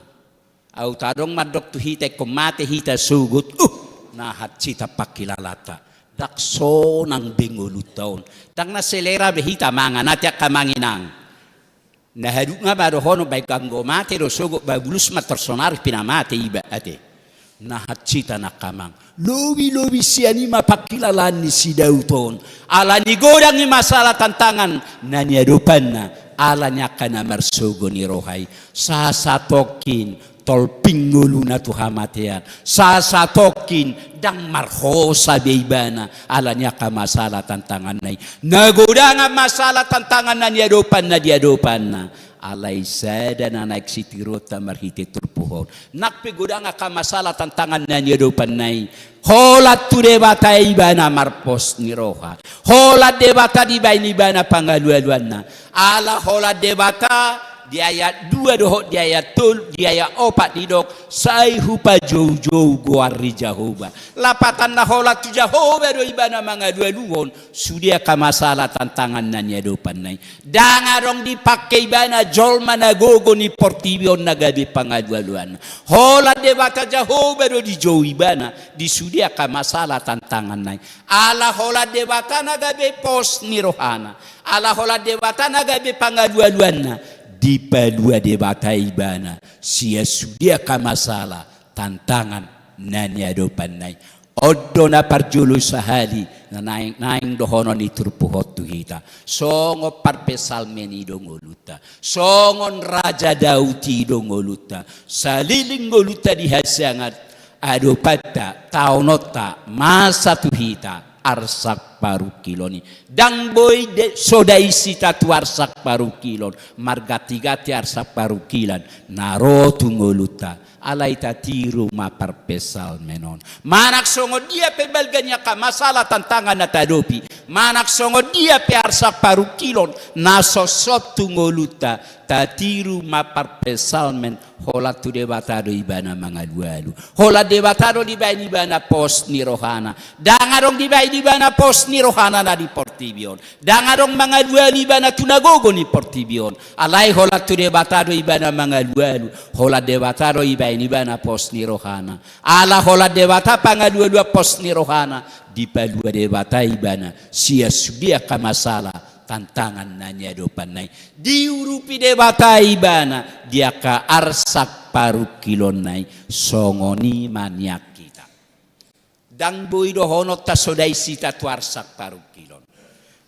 aut adong mandok tu hita, ingkon mate hita sogot, uh, na hansit pangkilalanta. Ndang sonang be ngolunta on. Ndang na selera be hita mangan, ate angka amang inang. Na haduk nga ma dohonon, baen anggo mate do sogot, babulus ma tor sonari pe na mate iba, ate. Na hansit, angka amang. Lobi-lobi sian i ma pangkilalaan ni si Daud on. Alani godang i masalah tantangan na niadopanna, alani angka na marsogo ni roha i. Sasatongkin tolping ngoluna tu hamatean. Sasatongkin ndang marhosa be ibana, alani angka masalah tantanganna i. Na godang masalah tantangan na niadopanna, diadopanna. Alai sada na naeng sitiruonta marhite turpuk on. Nang pe godang angka masalah tantangan na niadopanna i, holan tu Debata ibana marpos ni roha. Holan Debata dibaen ibana pangalualuanna. Ala holan Debata, di ayat dua dohot di ayat tolu, di ayat opat didok, sai hupajoujou goar ni Jahowa. Lapatanna, holan tu Jahowa do ibana mangalualuhon sude angka masalah tantangan na niadopanna i. Ndang adong dipangke ibana jolma na gogo ni portibi on na gabe pangalualuanna. Holan Debata Jahowa do dijou ibana di sude angka masalah tantanganna i. Ala holan Debata na gabe pos ni rohana. Ala holan Debata na gabe pangalualuanna. Dipalua Debata ibana sian sude angka masalah tantangan na niadopanna i. On do na parjolo sahali na naeng, naeng dohonon ni turpuk on tu hita. Songon parpsalmen i do ngolunta. Songon Raja Daud i do ngolunta. Saleleng ngolunta dihasiangan adopanta, taononta, masa tu hita, arsak parungkilon i. Ndang boi de-, so dais hita tu arsak parungkilon, marganti-ganti arsak parungkilon na ro tu ngolunta. Alai tatiru ma parpsalmen on. Manang songon dia pe balga ni angka masalah tantangan na tadopi, manang songon dia pe arsak parungkilon na sosot tu ngolunta, tatiru ma parpsalmen. Holan tu Debata do ibana mangalualu. Holan Debata do dibaen ibana pos ni rohana. Ndang adong dibaen ibana pos ni rohana na di portibi on. Ndang adong mangalualu ibana tu na gogo ni portibi on. Alai holan tu Debata do ibana mangalualu. Holan Debata do ibaen ibana pos ni rohana. Ala holan Debata pangalualuan pos ni rohana, dipalua Debata ibana sian sude angka masalah tantangan na niadopanna i. Diurupi Debata ibana di angka arsak parungkilonna i. Songon i ma nian hita. Ndang boi dohononta so dais hita tu arsak parungkilon.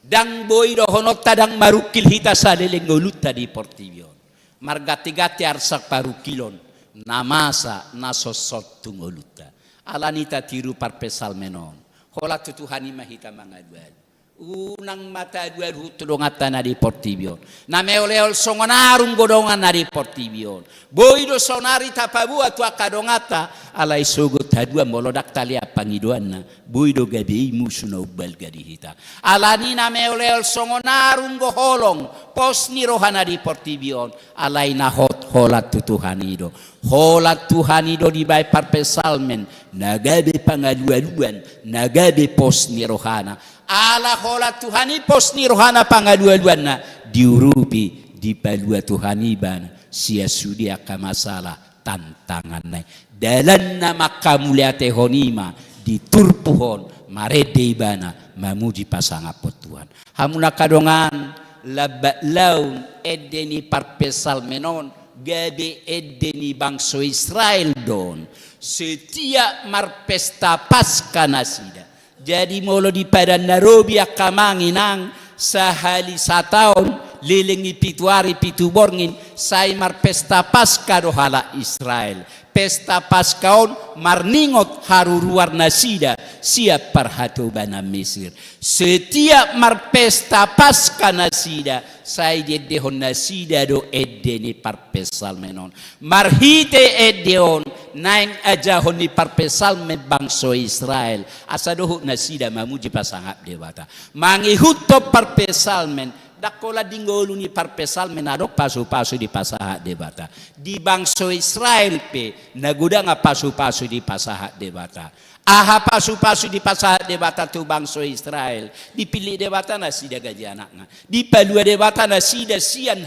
Ndang boi dohononta ndang marungkil hita saleleng ngolunta di portibi on. Marganti-ganti arsak parungkilon na masa na sosot tu ngolunta. Alani tatiru parpsalmen on. Holan tu Tuhan i ma hita mangalualu. Unang ma talualuhon tu donganta na di portibi on. Na meoleol songon arung godongan na di portibi on. Boi do saonari tapaboa tu angka donganta, alai sogot haduan molo ndang talean pangidoanna, boi do gabe i musu na umbalga di hita. Alani na meoleol songon arung do holong pos ni roha na di portibi on, alai na hot holan tu Tuhan i do. Holan Tuhan i do dibaen parpsalmen na gabe pangalualuan, na gabe pos ni rohana. Ala holan Tuhan i pos ni rohana pangalualuanna, diurupi, dipalua Tuhan i ibana sian sude angka masalah tantanganna i. Dalanna mangkamauliatehon i ma di turpuk on, marende ibana mamuji pasangaphon Tuhan. Hamu na angka dongan, lambat laun ende ni parpsalmen on gabe ende ni bangso Israel do on. Setiap marpesta Paska nasida. Jadi molo di Padan na Robi angka amang inang, sahali sataon, leleng i pitu ari pitu borngin, sai marpesta Paska do halak Israel. Pesta Paska on marningot haruruar nasida sian parhatobanan Mesir. Setiap marpesta Paska nasida, sai diendehon nasida do ende ni parpsalmen on. Marhite ende on naeng ajahon ni parpsalmen bangso Israel, asa dohot nasida mamuji pasangap Debata. Mangihuthon parpsalmen, ndang holan di ngolu ni parpsalmen adong pasupasu dipasahat Debata. Di bangso Israel pe na godang pasupasu dipasahat Debata. Aha pasupasu dipasahat Debata tu bangso Israel? Dipillit Debata nasida gabe anakna. Dipalua Debata nasida sian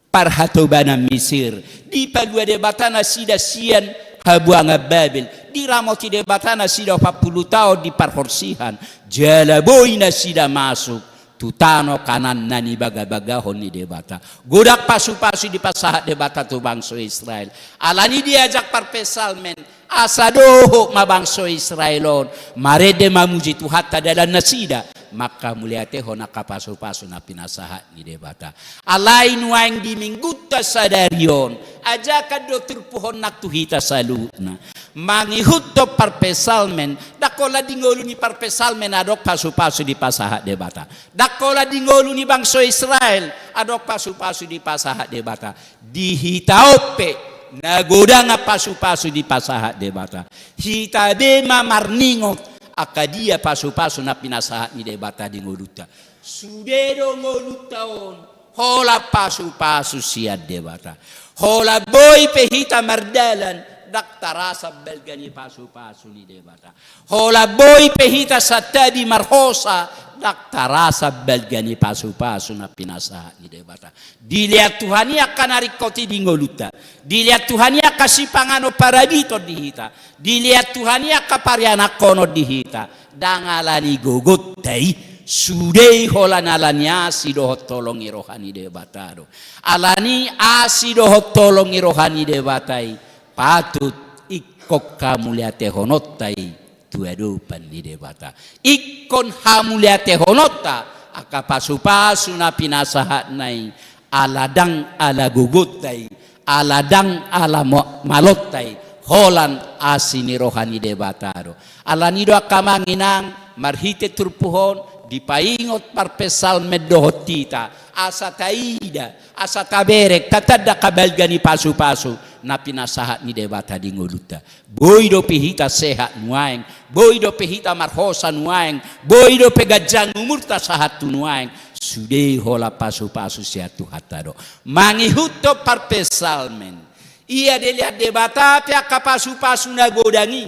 parhatobanan Mesir. Dipalua Debata nasida sian habuangan Babel. Diramoti Debata nasida opat pulu taon di parhorsihan. Jala boi nasida masuk tu tano Kanaan na nibagabagahon ni Debata. Godang pasupasu dipasahat Debata tu bangso Israel. Alani diajak parpsalmen, asa dohot ma bangso Israel on marende mamuji Tuhanta dalan nasida mangkamauliatehon angka pasupasu na pinasahat ni Debata. Alai nuaeng di minggunta sadari on, ajakan do turpuk on nang tu hita saluhutna. Mangihuthon parpsalmen, ndang holan di ngolu ni parpsalmen adong pasupasu dipasahat Debata. Ndang holan di ngolu ni bangso Israel adong pasupasu dipasahat Debata. Di hita on pe na godang pasupasu dipasahat Debata. Hita be ma marningot angka dia pasupasu na pinasahat ni Debata di ngolunta. Sude do ngolunta on holan pasupasu sian Debata. Holan boi pe hita mardalan, ndang tarasa balga ni pasupasu ni Debata. Holan boi pe hita santabi marhosa, ndang tarasa balga ni pasupasu na pinasahat ni Debata. Dilehon Tuhan i angka na ringkot i di ngolunta. Dilehon Tuhan i angka sipanganon parabiton di hita. Dilehon Tuhan i angka parianakhonon di hita. Ndang alani gogonta i, sude i holan alani asi dohot holong ni roha ni Debata do. Alani asi dohot holong ni roha ni Debata i, patut ingkon hamauliatehononta i tu adopan ni Debata. Ingkon hamauliatehononta angka pasupasu na pinasahatna i, ala ndang ala gogonta i, ala ndang ala mo-, malonta i, holan asi ni roha ni Debata do. Alani do angka amang inang, marhite turpuk on, dipaingot parpsalmen dohot hita, asa taida, asa tabereng, tatanda angka balga ni pasupasu na pinasahat ni Debata di ngolunta. Boi dope hita sehat nuaeng, boi dope hita marhosa nuaeng, boi dope ganjang umurta sahat tu nuaeng, sude holan pasupasu sian Tuhanta do. Mangihuthon parpsalmen. Ia dilean Debata pe angka pasupasu na godang i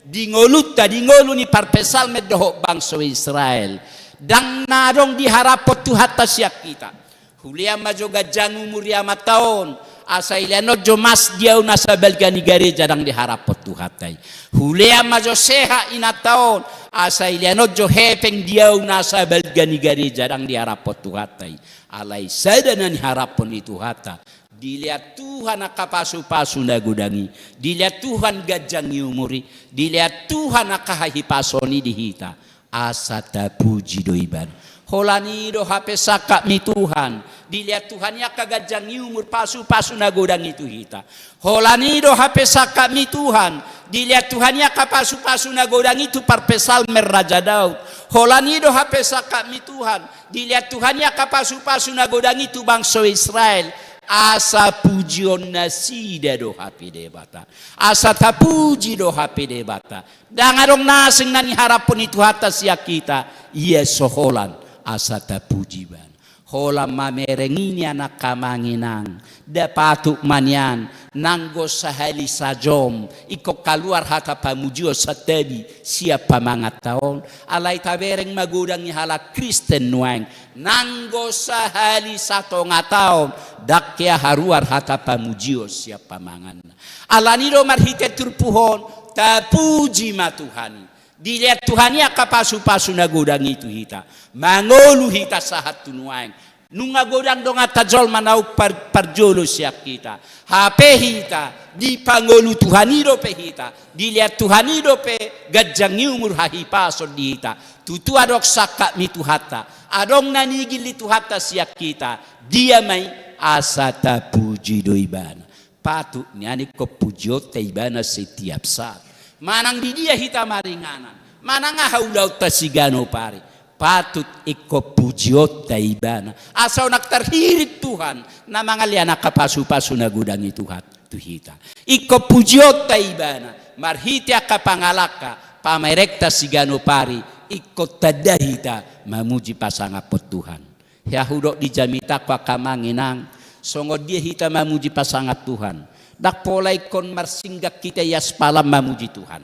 di ngolunta, di ngolu ni parpsalmen dohot bangso Israel. Ndang na adong diharaphon Tuhanta sian hita. Hulean ma jo ganjang umur ni amanta on, asa dilean on jo mas di ahu nasa balga ni gareja, ndang diharaphon Tuhanta i. Hulean ma jo sehat inanta on, asa dilean on jo hepeng di ahu nasa balga ni gareja, ndang diharaphon Tuhanta i. Alai sada na niharaphon ni Tuhanta, dilean Tuhan angka pasupasu na godang i, dilean Tuhan ganjang ni umur i, dilean Tuhan angka hahipason i di hita. Asa tapuji do Ibana. Holan i do hape sangkap ni Tuhan, dilean Tuhan i angka ganjang ni umur, pasupasu na godang i tu hita. Holan i do hape sangkap ni Tuhan, dilean Tuhan i angka pasupasu na godang i tu parpsalmen Raja Daud. Holan i do hape sangkap ni Tuhan, dilean Tuhan i angka pasupasu na godang i tu bangso Israel. Asa pujion nasida do hape Debata. Asa tapuji do hape Debata. Ndang adong na asing na niharaphon ni Tuhanta sian hita, ia so holan asa tapuji Ibana. Holan mamereng i nian angka amang inang, nda patut ma nian, nanggo sahali sajom, ingkon kaluar hata pamujion santabi sian pamanganta on, alai tabereng ma godang ni halak Kristen nuaeng, nanggo sahali satonga taon, ndang hea haruar hata pamujion sian pamanganna. Alani do marhite turpuk on, tapuji ma Tuhan i. Dilean Tuhan i angka pasupasu na godang i tu hita. Mangolu hita sahat tu nuaeng. Nunga godang donganta jolma na umpar parjolo sian hita. Hape hita, dipangolu Tuhan i dope hita. Dilean Tuhan i dope ganjang ni umur, hahipason di hita. Tutu adong sangkap ni Tuhanta. Adong na nigil ni Tuhanta sian hita. Dia ma i? Asa tapuji do Ibana. Patut nian ingkon pujionta Ibana setiap saat. Manang di dia hita maringanan, manang aha ulaonta siganup ari, patut ingkon pujionta Ibana. Asa unang tarhirim Tuhan na mangalean angka pasupasu na godang i Tuhan tu hita. Ingkon pujionta Ibana marhite angka pangalangka, pamerengta siganup ari, ingkon tanda hita mamuji pasangaphon Tuhan. Hea hudok di jamitangku angka amang inang, songon dia hita mamuji pasangap Tuhan? Ndang pola ingkon marsinggang hita di aspalan mamuji Tuhan.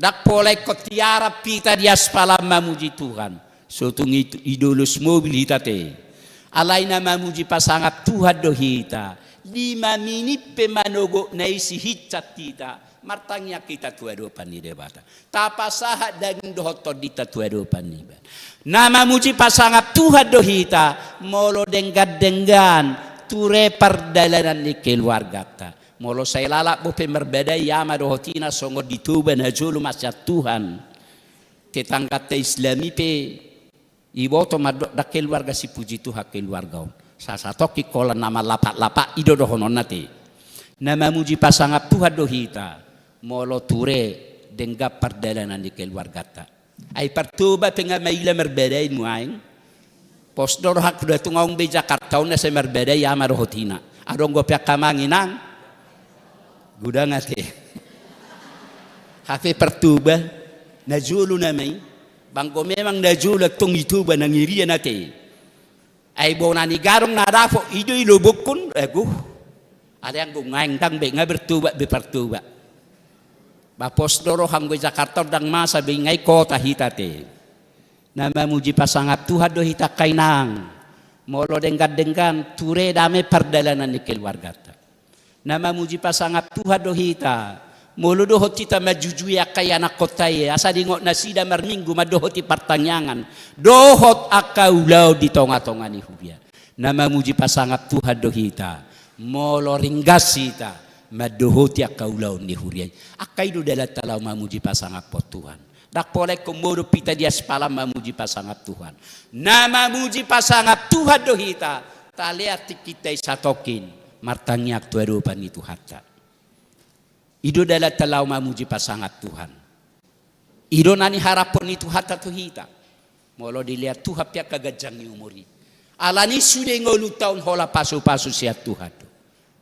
Ndang pola ingkon tiarap hita di aspalan mamuji Tuhan. So tung i, i dolus mobil hita te. Alai na mamuji pasangap Tuhan do hita. Lima minit pe manogot na isi hinsat hita. Martangiang hita tu adopan ni Debata. Tapasahat daging dohot tondinta tu adopan ni Ibana. Na mamuji pasangap Tuhan do hita, molo denggan-denggan ture pardalanan ni keluarganta. Molo sai lalap bope marbadai ama dohot ina songon di Toba na jolo ma sian Tuhan. Tetangganta Islam i pe, iboto mandok ndang keluarga si puji Tuhan keluarga on. Sasatongkin holan na manlapak-lapak i do dohononna te. Na mamuji pasangap Tuhan do hita, molo ture denggan pardalanan ni keluarganta. Ai par Toba pe nga maila marbadai nuaeng. Pos do rohangku, da tung aung be Jakarta on na sai marbadai ama dohot ina. Adong dope angka amang inang? Godang ate. Hape par Toba, na jolo nama i. Ba anggo memang na jolo antong i Toba nang irian ate. Ai bona ni gadong na dapot i do i lobokkon, ago. Alai anggo nga ndang be, nga bertobat be par Toba. Ba pos do roha anggo i Jakarta on ndang masa be, nga i kota hita te. Na mamuji pasangap Tuhan do hita angka inang. Molo denggan-denggan ture dame pardalanan ni keluarganta. Na mamuji pasangap Tuhan do hita, molo dohot hita manjujui angka ianakhonta i, asa diingot nasida marminggu mandohoti partangiangan dohot angka ulaon di tonga-tonga ni huria. Na mamuji pasangap Tuhan do hita, molo ringgas hita mandohoti angka ulaon ni huria i. Angka i do dalanta laho mamuji pasangaphon Tuhan. Ndang pola ingkon modom hita di aspalan mamuji pasangap Tuhan. Na mamuji pasangap Tuhan do hita, talean tingkinta i satongkin martangiang tu adopan ni Tuhanta. I do dalanta laho mamuji pasangap Tuhan. I do na niharaphon ni Tuhanta tu hita. Molo dilehon Tuhan pe angka ganjang ni umur i, alani sude ngolunta on holan pasupasu sian Tuhan do.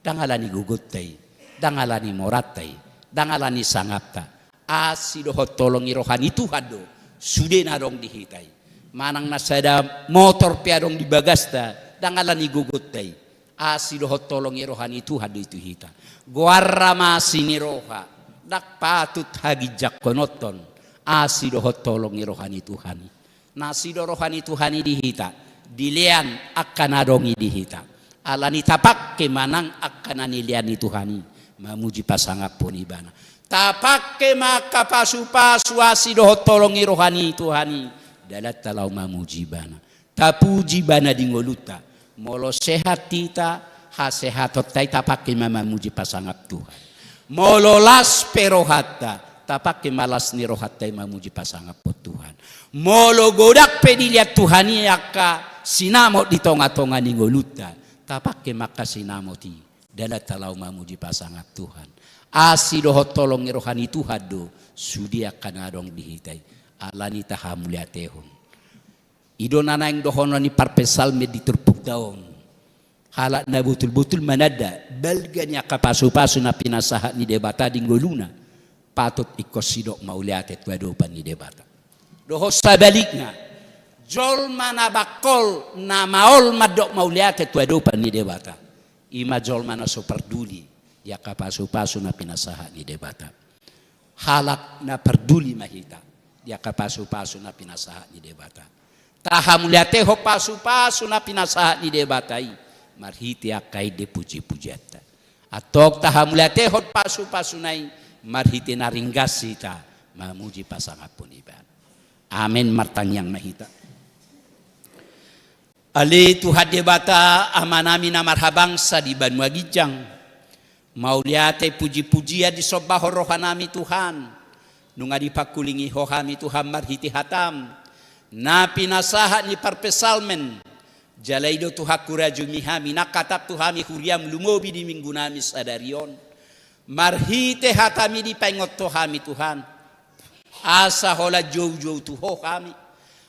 Ndang alani gogonta i, ndang alani moranta i, ndang alani sangapta. Asi dohot holong ni roha ni Tuhan do sude na adong di hita i. Manang na sada motor pe adong di bagasta, ndang alani gogonta i. Asi dohot holong ni roha ni Tuhan do i tu hita. Goarna ma asi ni roha. Ndang patut haginjangkononton asi dohot holong ni roha ni Tuhan i. Na asi do roha ni Tuhan i di hita, dilehon angka na adong i di hita. Alani tapangke ma nang angka na nilehon ni Tuhan i, mamuji pasangaphon Ibana. Tapangke ma angka pasupasu, asi dohot holong ni roha ni Tuhan i, dalanta laho mamuji Ibana. Tapuji Ibana di ngolunta. Molo sehat hita, hasehatonta i tapangke ma mamuji pasangap Tuhan. Molo las pe rohanta, tapangke ma las ni rohanta i mamuji pasangaphon Tuhan. Molo godang pe dilehon Tuhan i angka sinamot di tongatonga ni ngolunta, tapangke ma angka sinamot i dalanta laho mamuji pasangap Tuhan. Asi dohot holong ni roha ni Tuhan do sude angka na adong di hita i. Alani tahamauliatehon. I do na naeng dohonon ni parpsalmen di turpukta on. Halak na botulbotul mananda balga ni angka pasupasu na pinasahat ni Debata di ngoluna, patut ingkon sidok mauliate tu adopan ni Debata. Dohot sabalikna, jolma na bangkol, na maol mandok mauliate tu adopan ni Debata, i ma jolma na so parduli di angka pasupasu na pinasahat ni Debata. Halak na parduli ma hita di angka pasupasu na pinasahat ni Debata. Tahamauliatehon pasupasu na pinasahat ni Debata i marhite angka ende pujipujianta. Antong tahamauliatehon pasupasuna i marhite na ringgas hita mamuji pasangaphon Ibana. Amen. Martangiang ma hita. Ale Tuhan Debata, Amanami na marhabangsa di banua ginjang, mauliate pujipujian disombahon rohanami Tuhan, nunga dipangkulingi Ho hami Tuhan marhite hataM na pinasahat ni parpsalmen. Jala i do Tuhan hurajumi hami, nang hataM tu hami huriaM lumobi di minggunami sadari on. Marhite hataMi dipaingot Ho hami Tuhan, asa holan joujou tu Ho hami,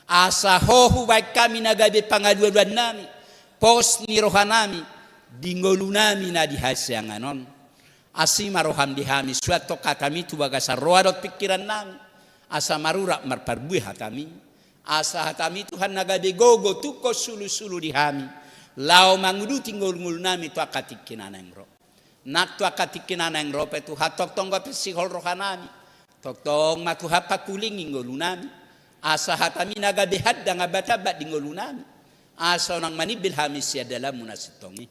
asa Ho hubahen hami na gabe pangalualuannami, pos ni rohanami di ngolunami na di hasiangan on. Asi ma rohaM di hami, suanhon hataMi tu bagasan roha dohot pingkirannami, asa marurat marparbue hataMi, asa hataMi Tuhan na gabe gogo tungkol sulusulu di hami, laho manguduti ngolungolunami tu angka tingki na naeng ro. Nang tu angka tingki na naeng ro pe Tuhan, tongtong gabe sihol rohanami. Tongtong ma Tuhan pangkulingi ngolunami, asa hataMi na gabe handang ambatambat di ngolunami, asa unang manimbil hami sian dalanMu na sintong i.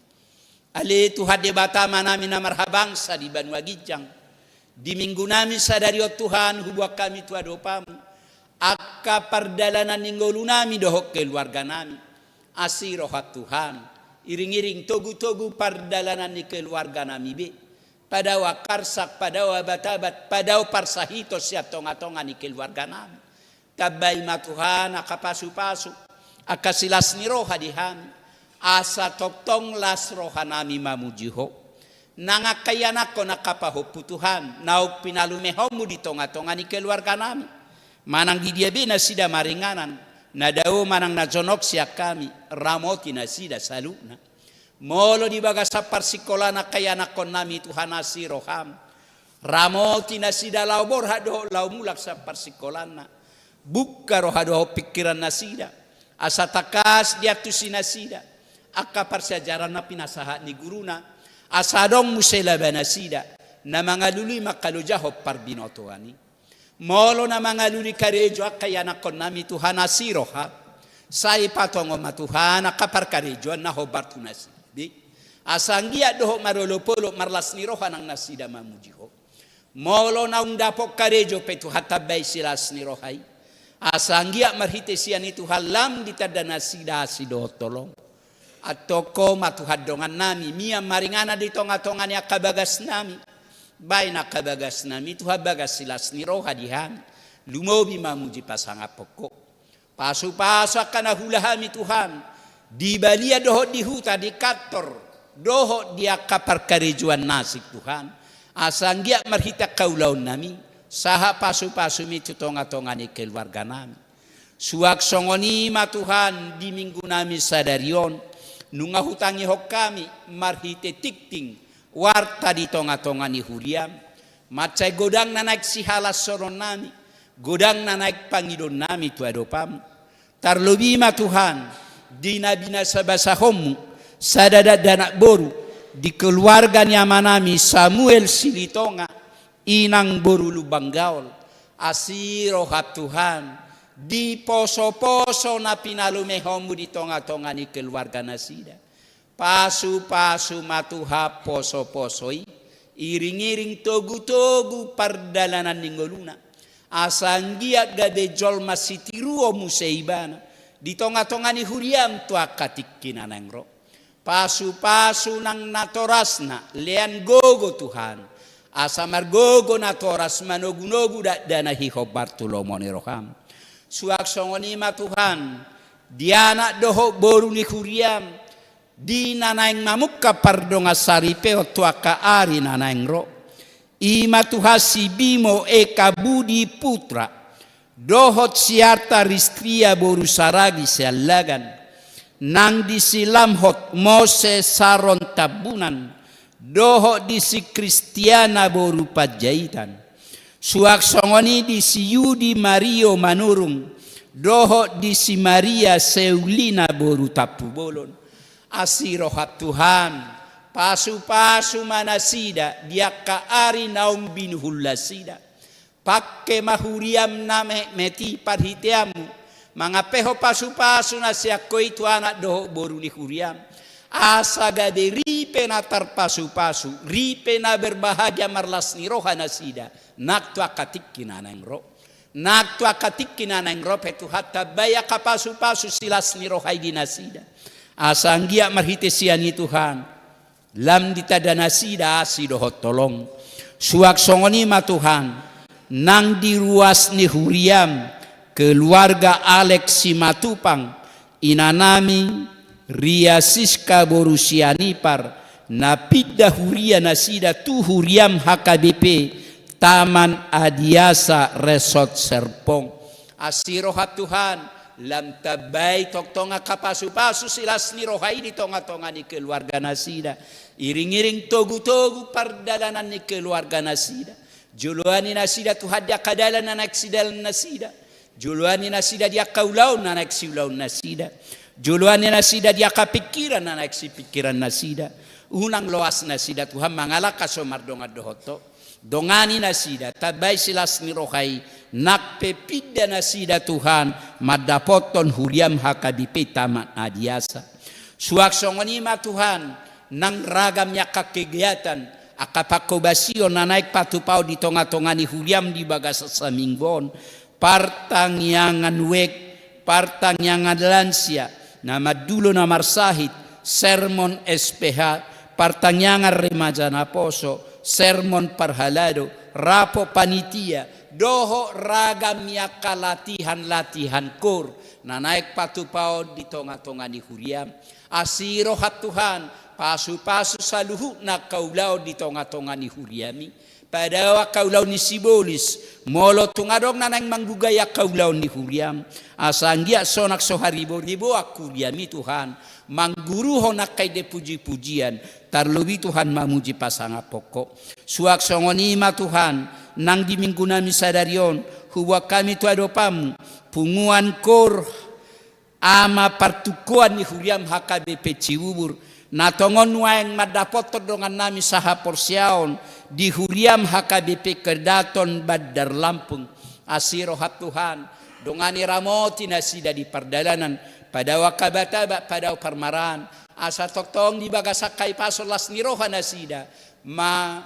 Ale Tuhan Debata Amanami na marhabangsa di banua ginjang, di minggunami sadari on Tuhan, huboan hami tu adopanMu angka pardalanan ni ngolunami dohot keluarganami. Asi rohaM Tuhan, iringiring togutogu pardalanan ni keluarganami be. Padao angka arsak, padao abatambat, padao parsahiton sian tongatonga ni keluarganami. Tambai ma Tuhan angka pasupasu, angka silas ni roha di hami, asa tongtong las rohanami mamuji Ho. Nang angka ianakhon angka pahompu Tuhan, naung pinalumehonMu di tongatonga ni keluarganami. Manang di dia be nasida maringanan, na dao manang na jonok sian hami, ramoti nasida saluhutna. Molo di bagasan parsingkolaan angka ianakhonnami Tuhan, asi rohaM, ramoti nasida laho borhat dohot laho mulak sian parsingkolaanna. Bungka roha dohot pingkiran nasida, asa tangkas diantusi nasida angka parsiajaran na pinasahat ni guruna, asa adong muse laba nasida na mangalului mangkalojahon parbinotoan i. Molo na mangalului karejo angka ianakhonnami Tuhan, asi rohaM, sai patongon ma Tuhan angka parkarejoan na hombar tu nasida be, asa anggiat dohot marolopolop marlas ni roha nang nasida mamuji Ho. Molo naung dapot karejo pe Tuhan, tambai silas ni roha i, asa anggiat marhite sian i Tuhan lam ditanda nasida asi dohot holong. Antong Ho ma Tuhan dongannami, mian maringanan di tongatonga ni angka bagasnami. Baen angka bagasnami Tuhan bagas silas ni roha di hami, lumobi mamuji pasangaphon Ho. Pasupasu angka na huula hami Tuhan, di balian dohot di huta, di kantor dohot di angka parkarejoan na asing Tuhan, asa anggiat marhite angka ulaonnami sahat pasu-pasumi tu tonga-tonga ni keluarganami. Suang songon i ma Tuhan di minggunami sadari on, nunga hutangihon hami marhite tingting warta di tonga-tonga ni huriam, mansai godang na naeng sihalashononnami, godang na naeng pangidoonnami tu adopanmu. Tarlobi ma Tuhan, di na binasa-basahonmu, sada dakdanak boru, di keluarga ni amanami Samuel Silitonga, inang boru Lumban Gaol, asi roham Tuhan, di poso-poso na pinalumehonmu di tonga-tonga ni keluarga nasida. Pasu-pasu ma Tuhan poso-poso i, iring-iring togu-togu pardalanan ni ngoluna. Asa anggiat gabe jolma sitiruon muse ibana, di tonga-tonga ni huriam tu angka tingki na naeng ro. Pasu-pasu nang natorasna, lean gogo Tuhan. Asa margogo natoras manogu-nogu dakdanak i hombar tu lomo ni roham. Suang songon i ma Tuhan, di anak dohot boru ni huriam, di na naeng mamungka pardongansaripeon tu angka ari na naeng ro. I ma Tuhan si Bimo Eka Budi Putra, dohot si Arta Ristria boru Saragi Siallagan, nang di si Lamhot Mose Saron Tambunan, dohot di si Kristiana boru Panjaitan. Suang songon i di si Yudi Mario Manurung, dohot di si Maria Seulina boru Tampubolon. Asi roham Tuhan, pasu-pasu ma nasida di angka ari naung binuhul nasida. Pangke ma huriam na metmet i parhiteanmu, mangampehon pasu-pasu na sian Ho i tu anak dohot boru ni huriam. Asa gabe ripe na tarpasu-pasu, ripe na berbahagia marlas ni roha nasida, nang tu angka tingki na naeng ro. Nang tu angka tingki na naeng ro pe Tuhan, tambai angka pasu-pasu silas ni roha i di nasida. Asa anggiat marhite sian i Tuhan, lam ditanda nasida asi dohot holong. Suang songon i ma Tuhan, nang di ruas ni huriam, keluarga Alex Simatupang, inanami Ria Siska boru Sianipar, na pinda huria nasida tu huriam H K B P Taman Adiasa Resort Serpong. Asi roham Tuhan, lam tambai tongtong angka pasu-pasu silas ni roha i di tonga-tonga ni keluarga nasida. Iring-iring togu-togu pardalanan ni keluarga nasida. Joloani nasida Tuhan di angka dalan na naeng sidalan nasida. Joloani nasida di angka ulaon na naeng siulaon nasida. Joloani nasida di angka pingkiran na naeng sipingkiran nasida. Unang loas nasida Tuhan mangalangka so mardongan dohot Ho. Dongani nasida, tambai silas ni roha i, nang pe pinda nasida Tuhan, mandapothon huriam H K B P Taman Adiasa. Suang songon i ma Tuhan, nang ragam ni angka kegiatan, angka pangkobasion na naeng patupaon di tonga-tonga ni huriam di bagasan saminggu on, partangiangan wijk, partangiangan lansia, na mandulo na marsahit, sermon S P H, partangiangan remaja naposo, sermon parhalado, rapot panitia, dohot ragam ni angka latihan-latihan koor, na naeng patupaon di tonga-tonga ni huriam. Asi roham Tuhan, pasu-pasu saluhutna angka ulaon di tonga-tonga ni huriami. Padao angka ulaon ni sibolis, molo tung adong na naeng manggugai angka ulaon ni huriam. Asa anggiat sonang so haribo-riboan huriami Tuhan, mangguruhon angka ende puji-pujian, tarlobi Tuhan mamuji pasangaphon Ho. Suang songon i ma Tuhan, nang di minggunami sadari on, huboan hami tu adopanmu, punguan koor, ama partungkoan ni huriam H K B P Cibubur, na tongon nuaeng mandapothon dongannami sahaporseaon di huriam H K B P Kedaton Bandar Lampung. Asi roham Tuhan, dongani ramoti nasida di pardalanan, padao angka abat-abat, padao parmaraan, asa tongtong di bagasan hahipason las ni roha nasida, ma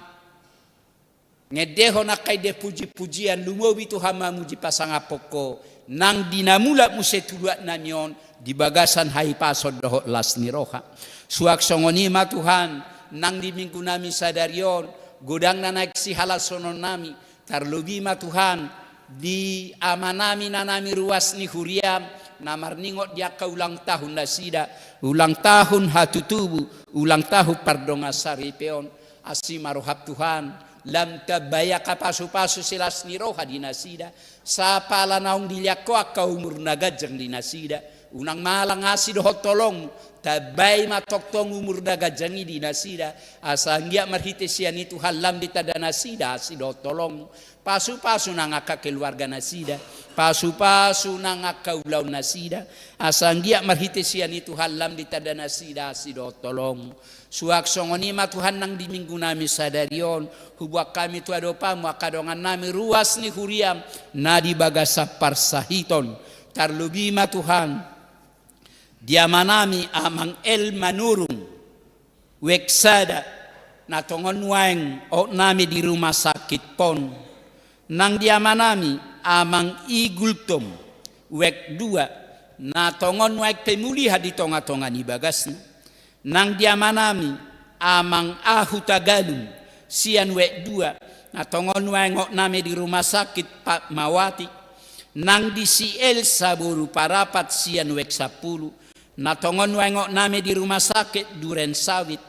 ngendehon angka ende puji-pujian, lumobi Tuhan mamuji pasangaphon Ho, nang di na mulak muse tu luatnami on, di bagasan hahipason dohot las ni roha. Suang songon i ma Tuhan, nang di minggunami sadari on, godang na naeng sihalashononnami, tarlobi ma Tuhan, di amanami nanami ruas ni huriam, na marningot di angka ulang tahun nasida, ulang tahun hatutubu, ulang tahun pardongansaripeon, asi ma roham Tuhan, Lam tambai angka pasupasu silas ni roha di nasida, sai pala naung dilehon Ho angka umur na ganjang di nasida. Unang malang asi dohot holongMu, tambai ma tongtong umur na ganjang i di nasida, asa anggiat marhite sian i Tuhan lam ditanda nasida asi dohot holongMu. Pasupasu nang angka keluarga nasida, pasupasu nang angka ulaon nasida, asa anggiat marhite sian i Tuhan lam ditanda nasida asi dohot holongMu. Suang songon i ma Tuhan nang di minggu nami sadari on, huboan hami tu adopanMu angka dongan nami ruas ni huriaM na di bagasan parsahiton. Tarlobi ma Tuhan, di amanami Amang El Manurung, wijk sada, na tongon nuaeng ooknami di rumah sakit pon. Nang di amanami Amang I Gultom, wijk dua, na tongon nuaeng pemulihan di tongatonga ni bagasna. Nang di amanami Amang A Hutagalung, sian wijk dua, na tongon nuaeng ooknami di rumah sakit Fatmawati. Nang di si Elsa boru Parapat sian wijk sampulu, na tongon nuaeng ooknami di rumah sakit Duren Sawit.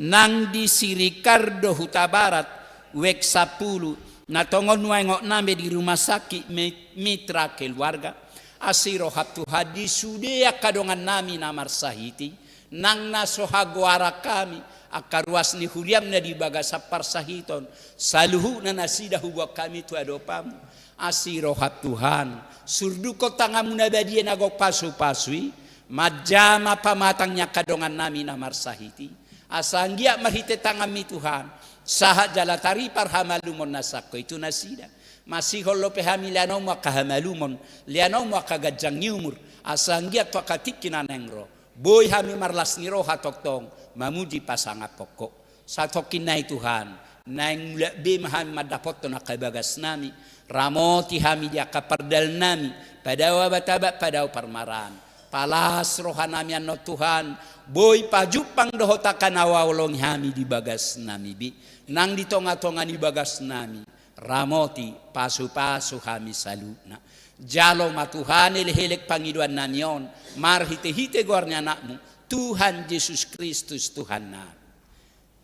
Nang di si Ricardo Hutabarat, wijk sampulu, na tongon nuaeng ooknami di rumah sakit Mi-, Mitra Keluarga. Asi rohaM Tuhan di sude angka dongan nami na marsahit i, nang na so hagoaran hami, angka ruas ni huriaM na di bagasan parsahiton, saluhutna nasida huboan hami tu adopanMu. Asi rohaM Tuhan, surdukkon tanganMu na badia na gok pasupasu i, manjama pamatang ni angka dongan nami na marsahit i. Asa anggiat marhite tanganMi Tuhan, sahat jala taripar hamalumon na sangkot i tu nasida. Masihol dope hami leanonMu angka hamalumon, leanonMu angka ganjang ni umur, asa anggiat tu angka tingki na naeng ro, boi hami marlas ni roha tongtong mamuji pasangaphon Ho. Satongkin nai Tuhan, naeng mulak be ma hami mandapothon angka bagas nami, ramoti hami di angka pardalan nami, padao abad-abad, padao parmaraan. Palas roha nami annon Tuhan, boi pajumpang dohot angka na huhaholongi hami di bagas nami be, nang di tongatonga ni bagas nami. Ramoti, pasupasu hami saluhutna. Jalo ma Tuhan elekelek pangidoan nami on, marhitehite goar ni AnakMu, Tuhan Jesus Kristus Tuhannami.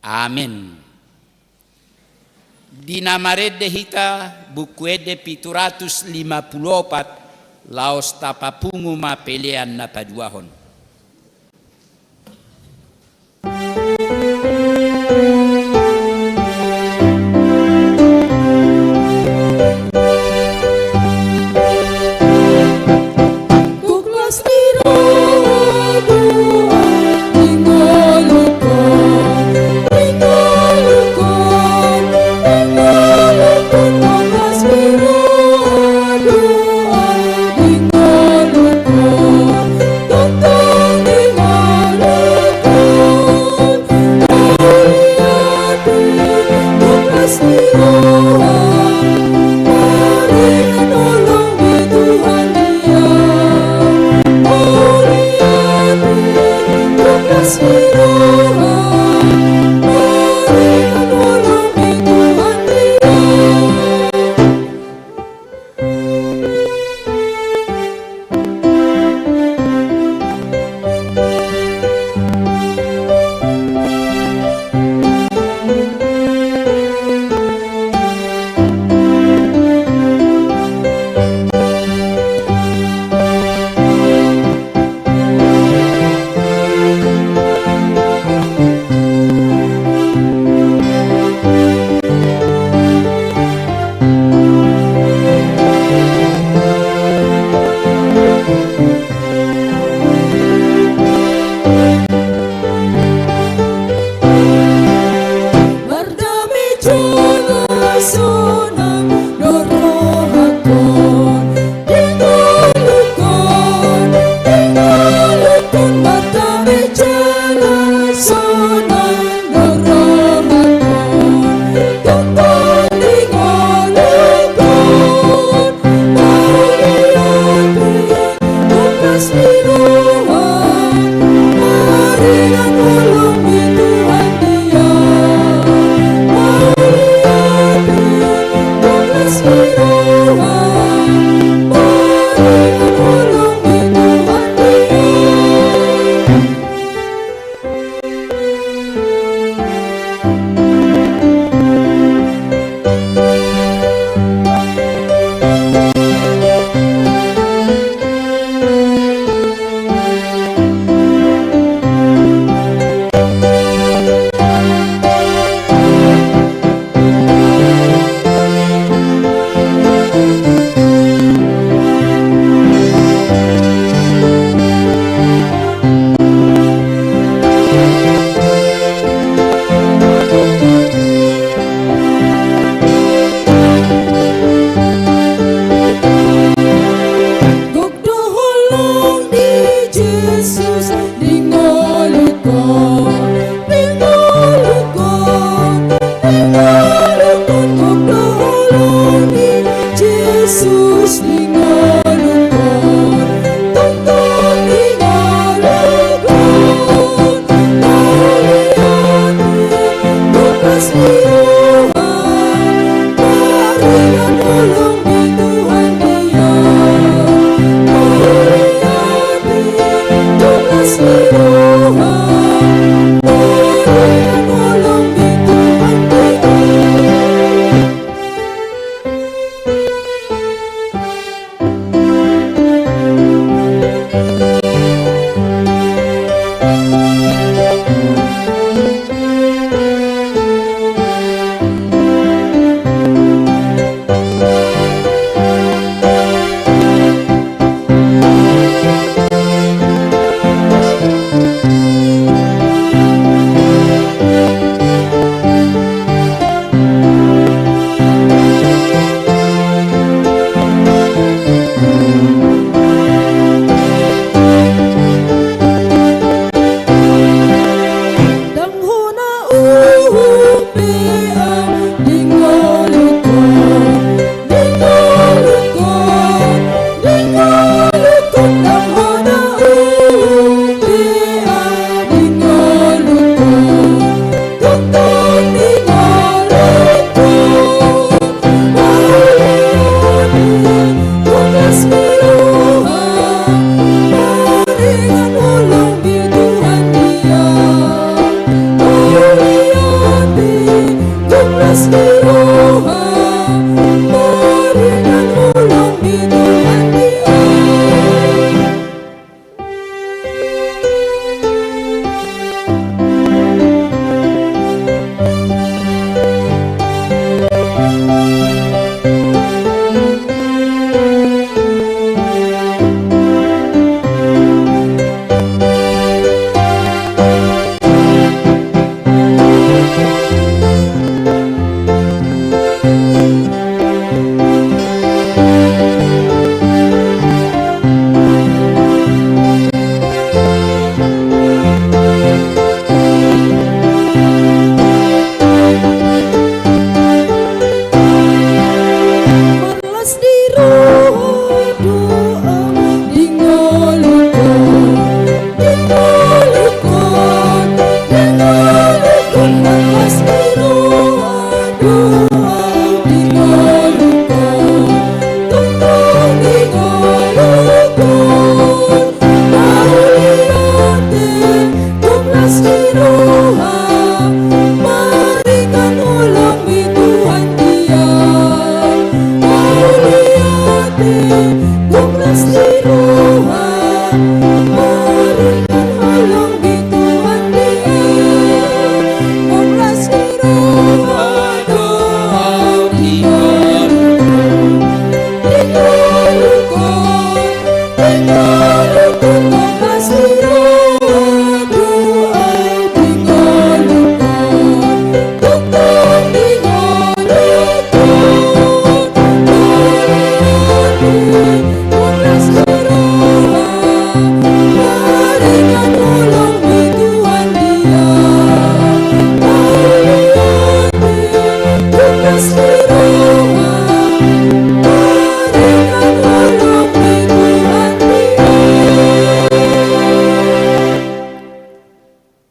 Amen. Di na marende hita, Buku Ende pitu ratus lima pulu opat, laos tapapungu ma pelean na paduahon.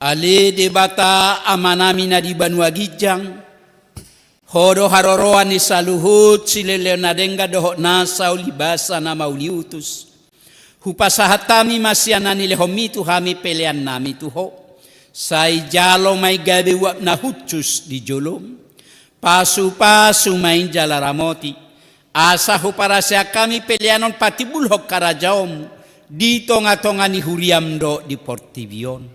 Ale Debata Amanami na di banua ginjang, Ho do haroroan ni saluhut silehonlehon na denggan dohot nasa ulibasa na mauliutus. Hupasahat hami ma sian na nilehonMi tu hami peleannami tu Ho. Sai jalo ma i gabe uap na hushus di jolom. Pasupasu ma i jala ramoti. Asa huparaseak hami pelean on patimbulhon harajaonMu di tongatonga ni huriaM dohot di portibi on.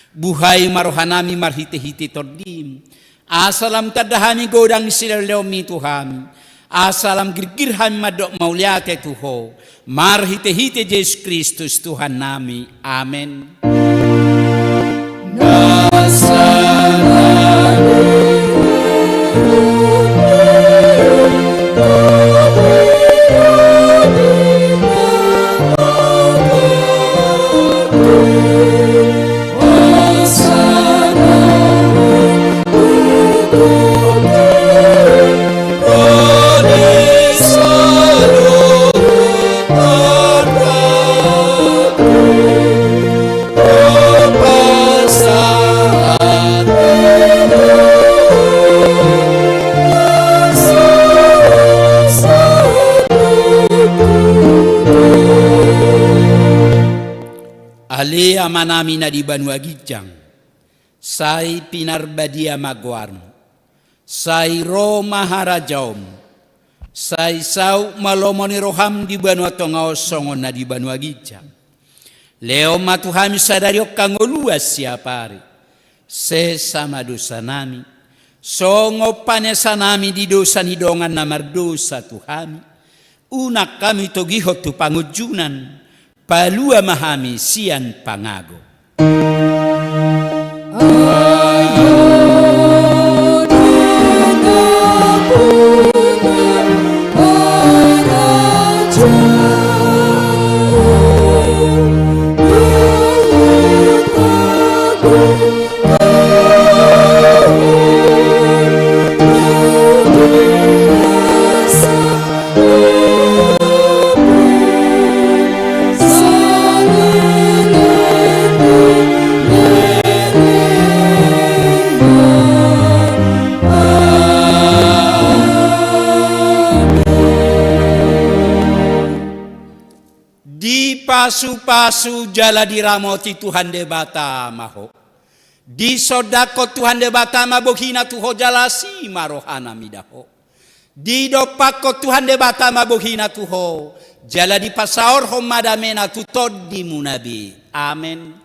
Buhai ma rohanami marhitehite TondiM. Asa lam tanda hami godang ni silehonlehonMi tu hami. Asa lam girgir hami mandok mauliate tu Ho. Marhitehite Jesus Kristus Tuhannami. Amen. Ale Amanami na di banua ginjang, sai pinarbadia ma goarMu. Sai ro ma harajaonMu. Sai saut ma lomo ni rohaM di banua tonga on songon na di banua ginjang. Lehon ma tu hami sadari on hangoluan siapari. Sesa ma dosanami, songon panesanami di dosa ni dongan na mardosa tu hami. Unang hami togihon tu pangunjunan. Palua ma hami sian pangago. Dipasupasu jala diramoti Tuhan Debata ma ho. Disondangkon Tuhan Debata ma bohina tu ho jala asi ma rohana mida ho. Didompakkon Tuhan Debata ma bohina tu ho, jala dipasaorhon ma damena tu tondimuna be. Amen.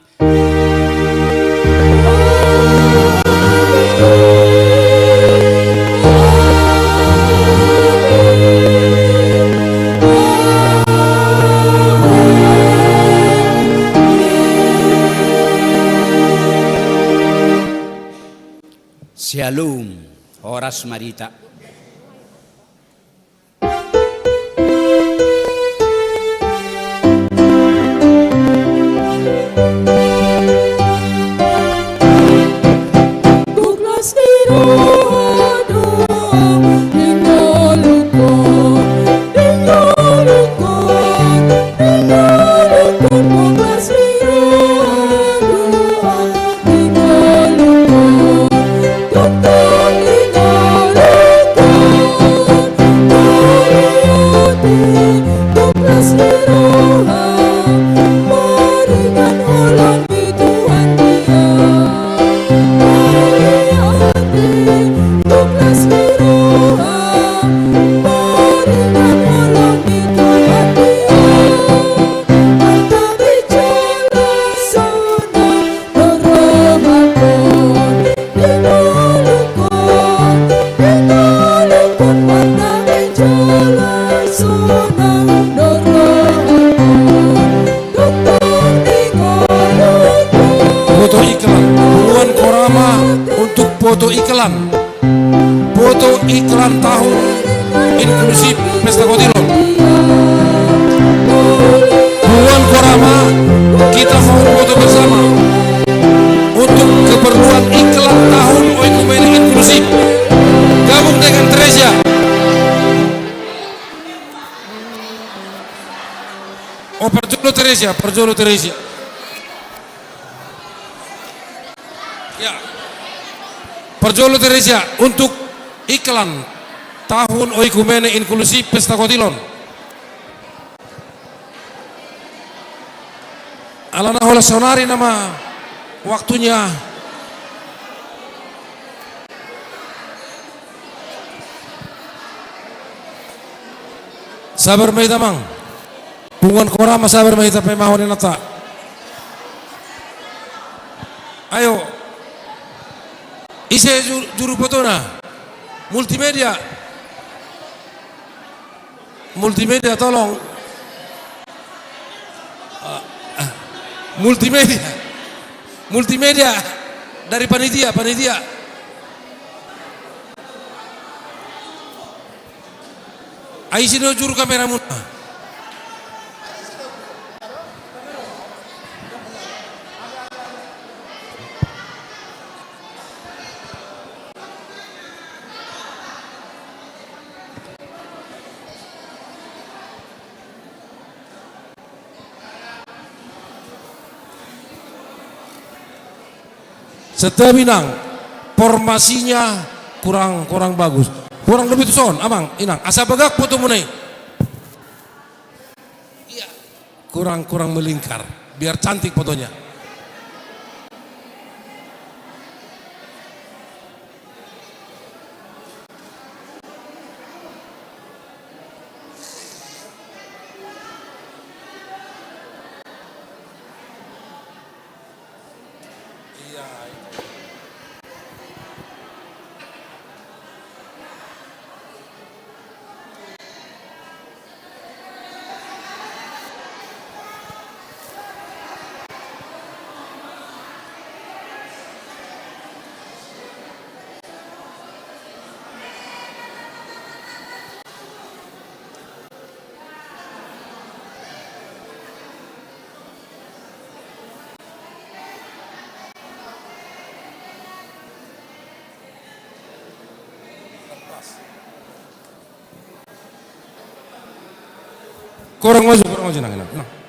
Syalom. Horas ma di hita. Foto iklan, buruan ho ra ma untuk foto iklan. Foto iklan tahun inklusif Pesta Kotilon. Buruan ho ra ma, kita mau foto bersama untuk keperluan iklan tahun Oikumene Inklusif. Gabung dengan Teresia. Oh, parjolo Teresia, parjolo Teresia. Ya. Parjolo Teresia untuk iklan tahun Oikumene Inklusif Pesta Kotilon. Alana holan saonari nama waktunya. Sabar ma hita, Amang. Punguan Kora ma, sabar ma hita paimahon inanta. Ayo. Ise ju-, juru fotona? Multimedia. Multimedia, tolong. Ah, ah. Multimedia. Multimedia. Dari panitia, panitia. Ai ise do juru kameramuna? Santabi, Inang, formasinya kurang, kurang bagus. Kurang lebih tuson, Amang, Inang. Asa bagak fotomuna i. Iya. Kurang, kurang melingkar. Biar cantik fotonya. Kurang maju, kurang maju, Inang, Inang.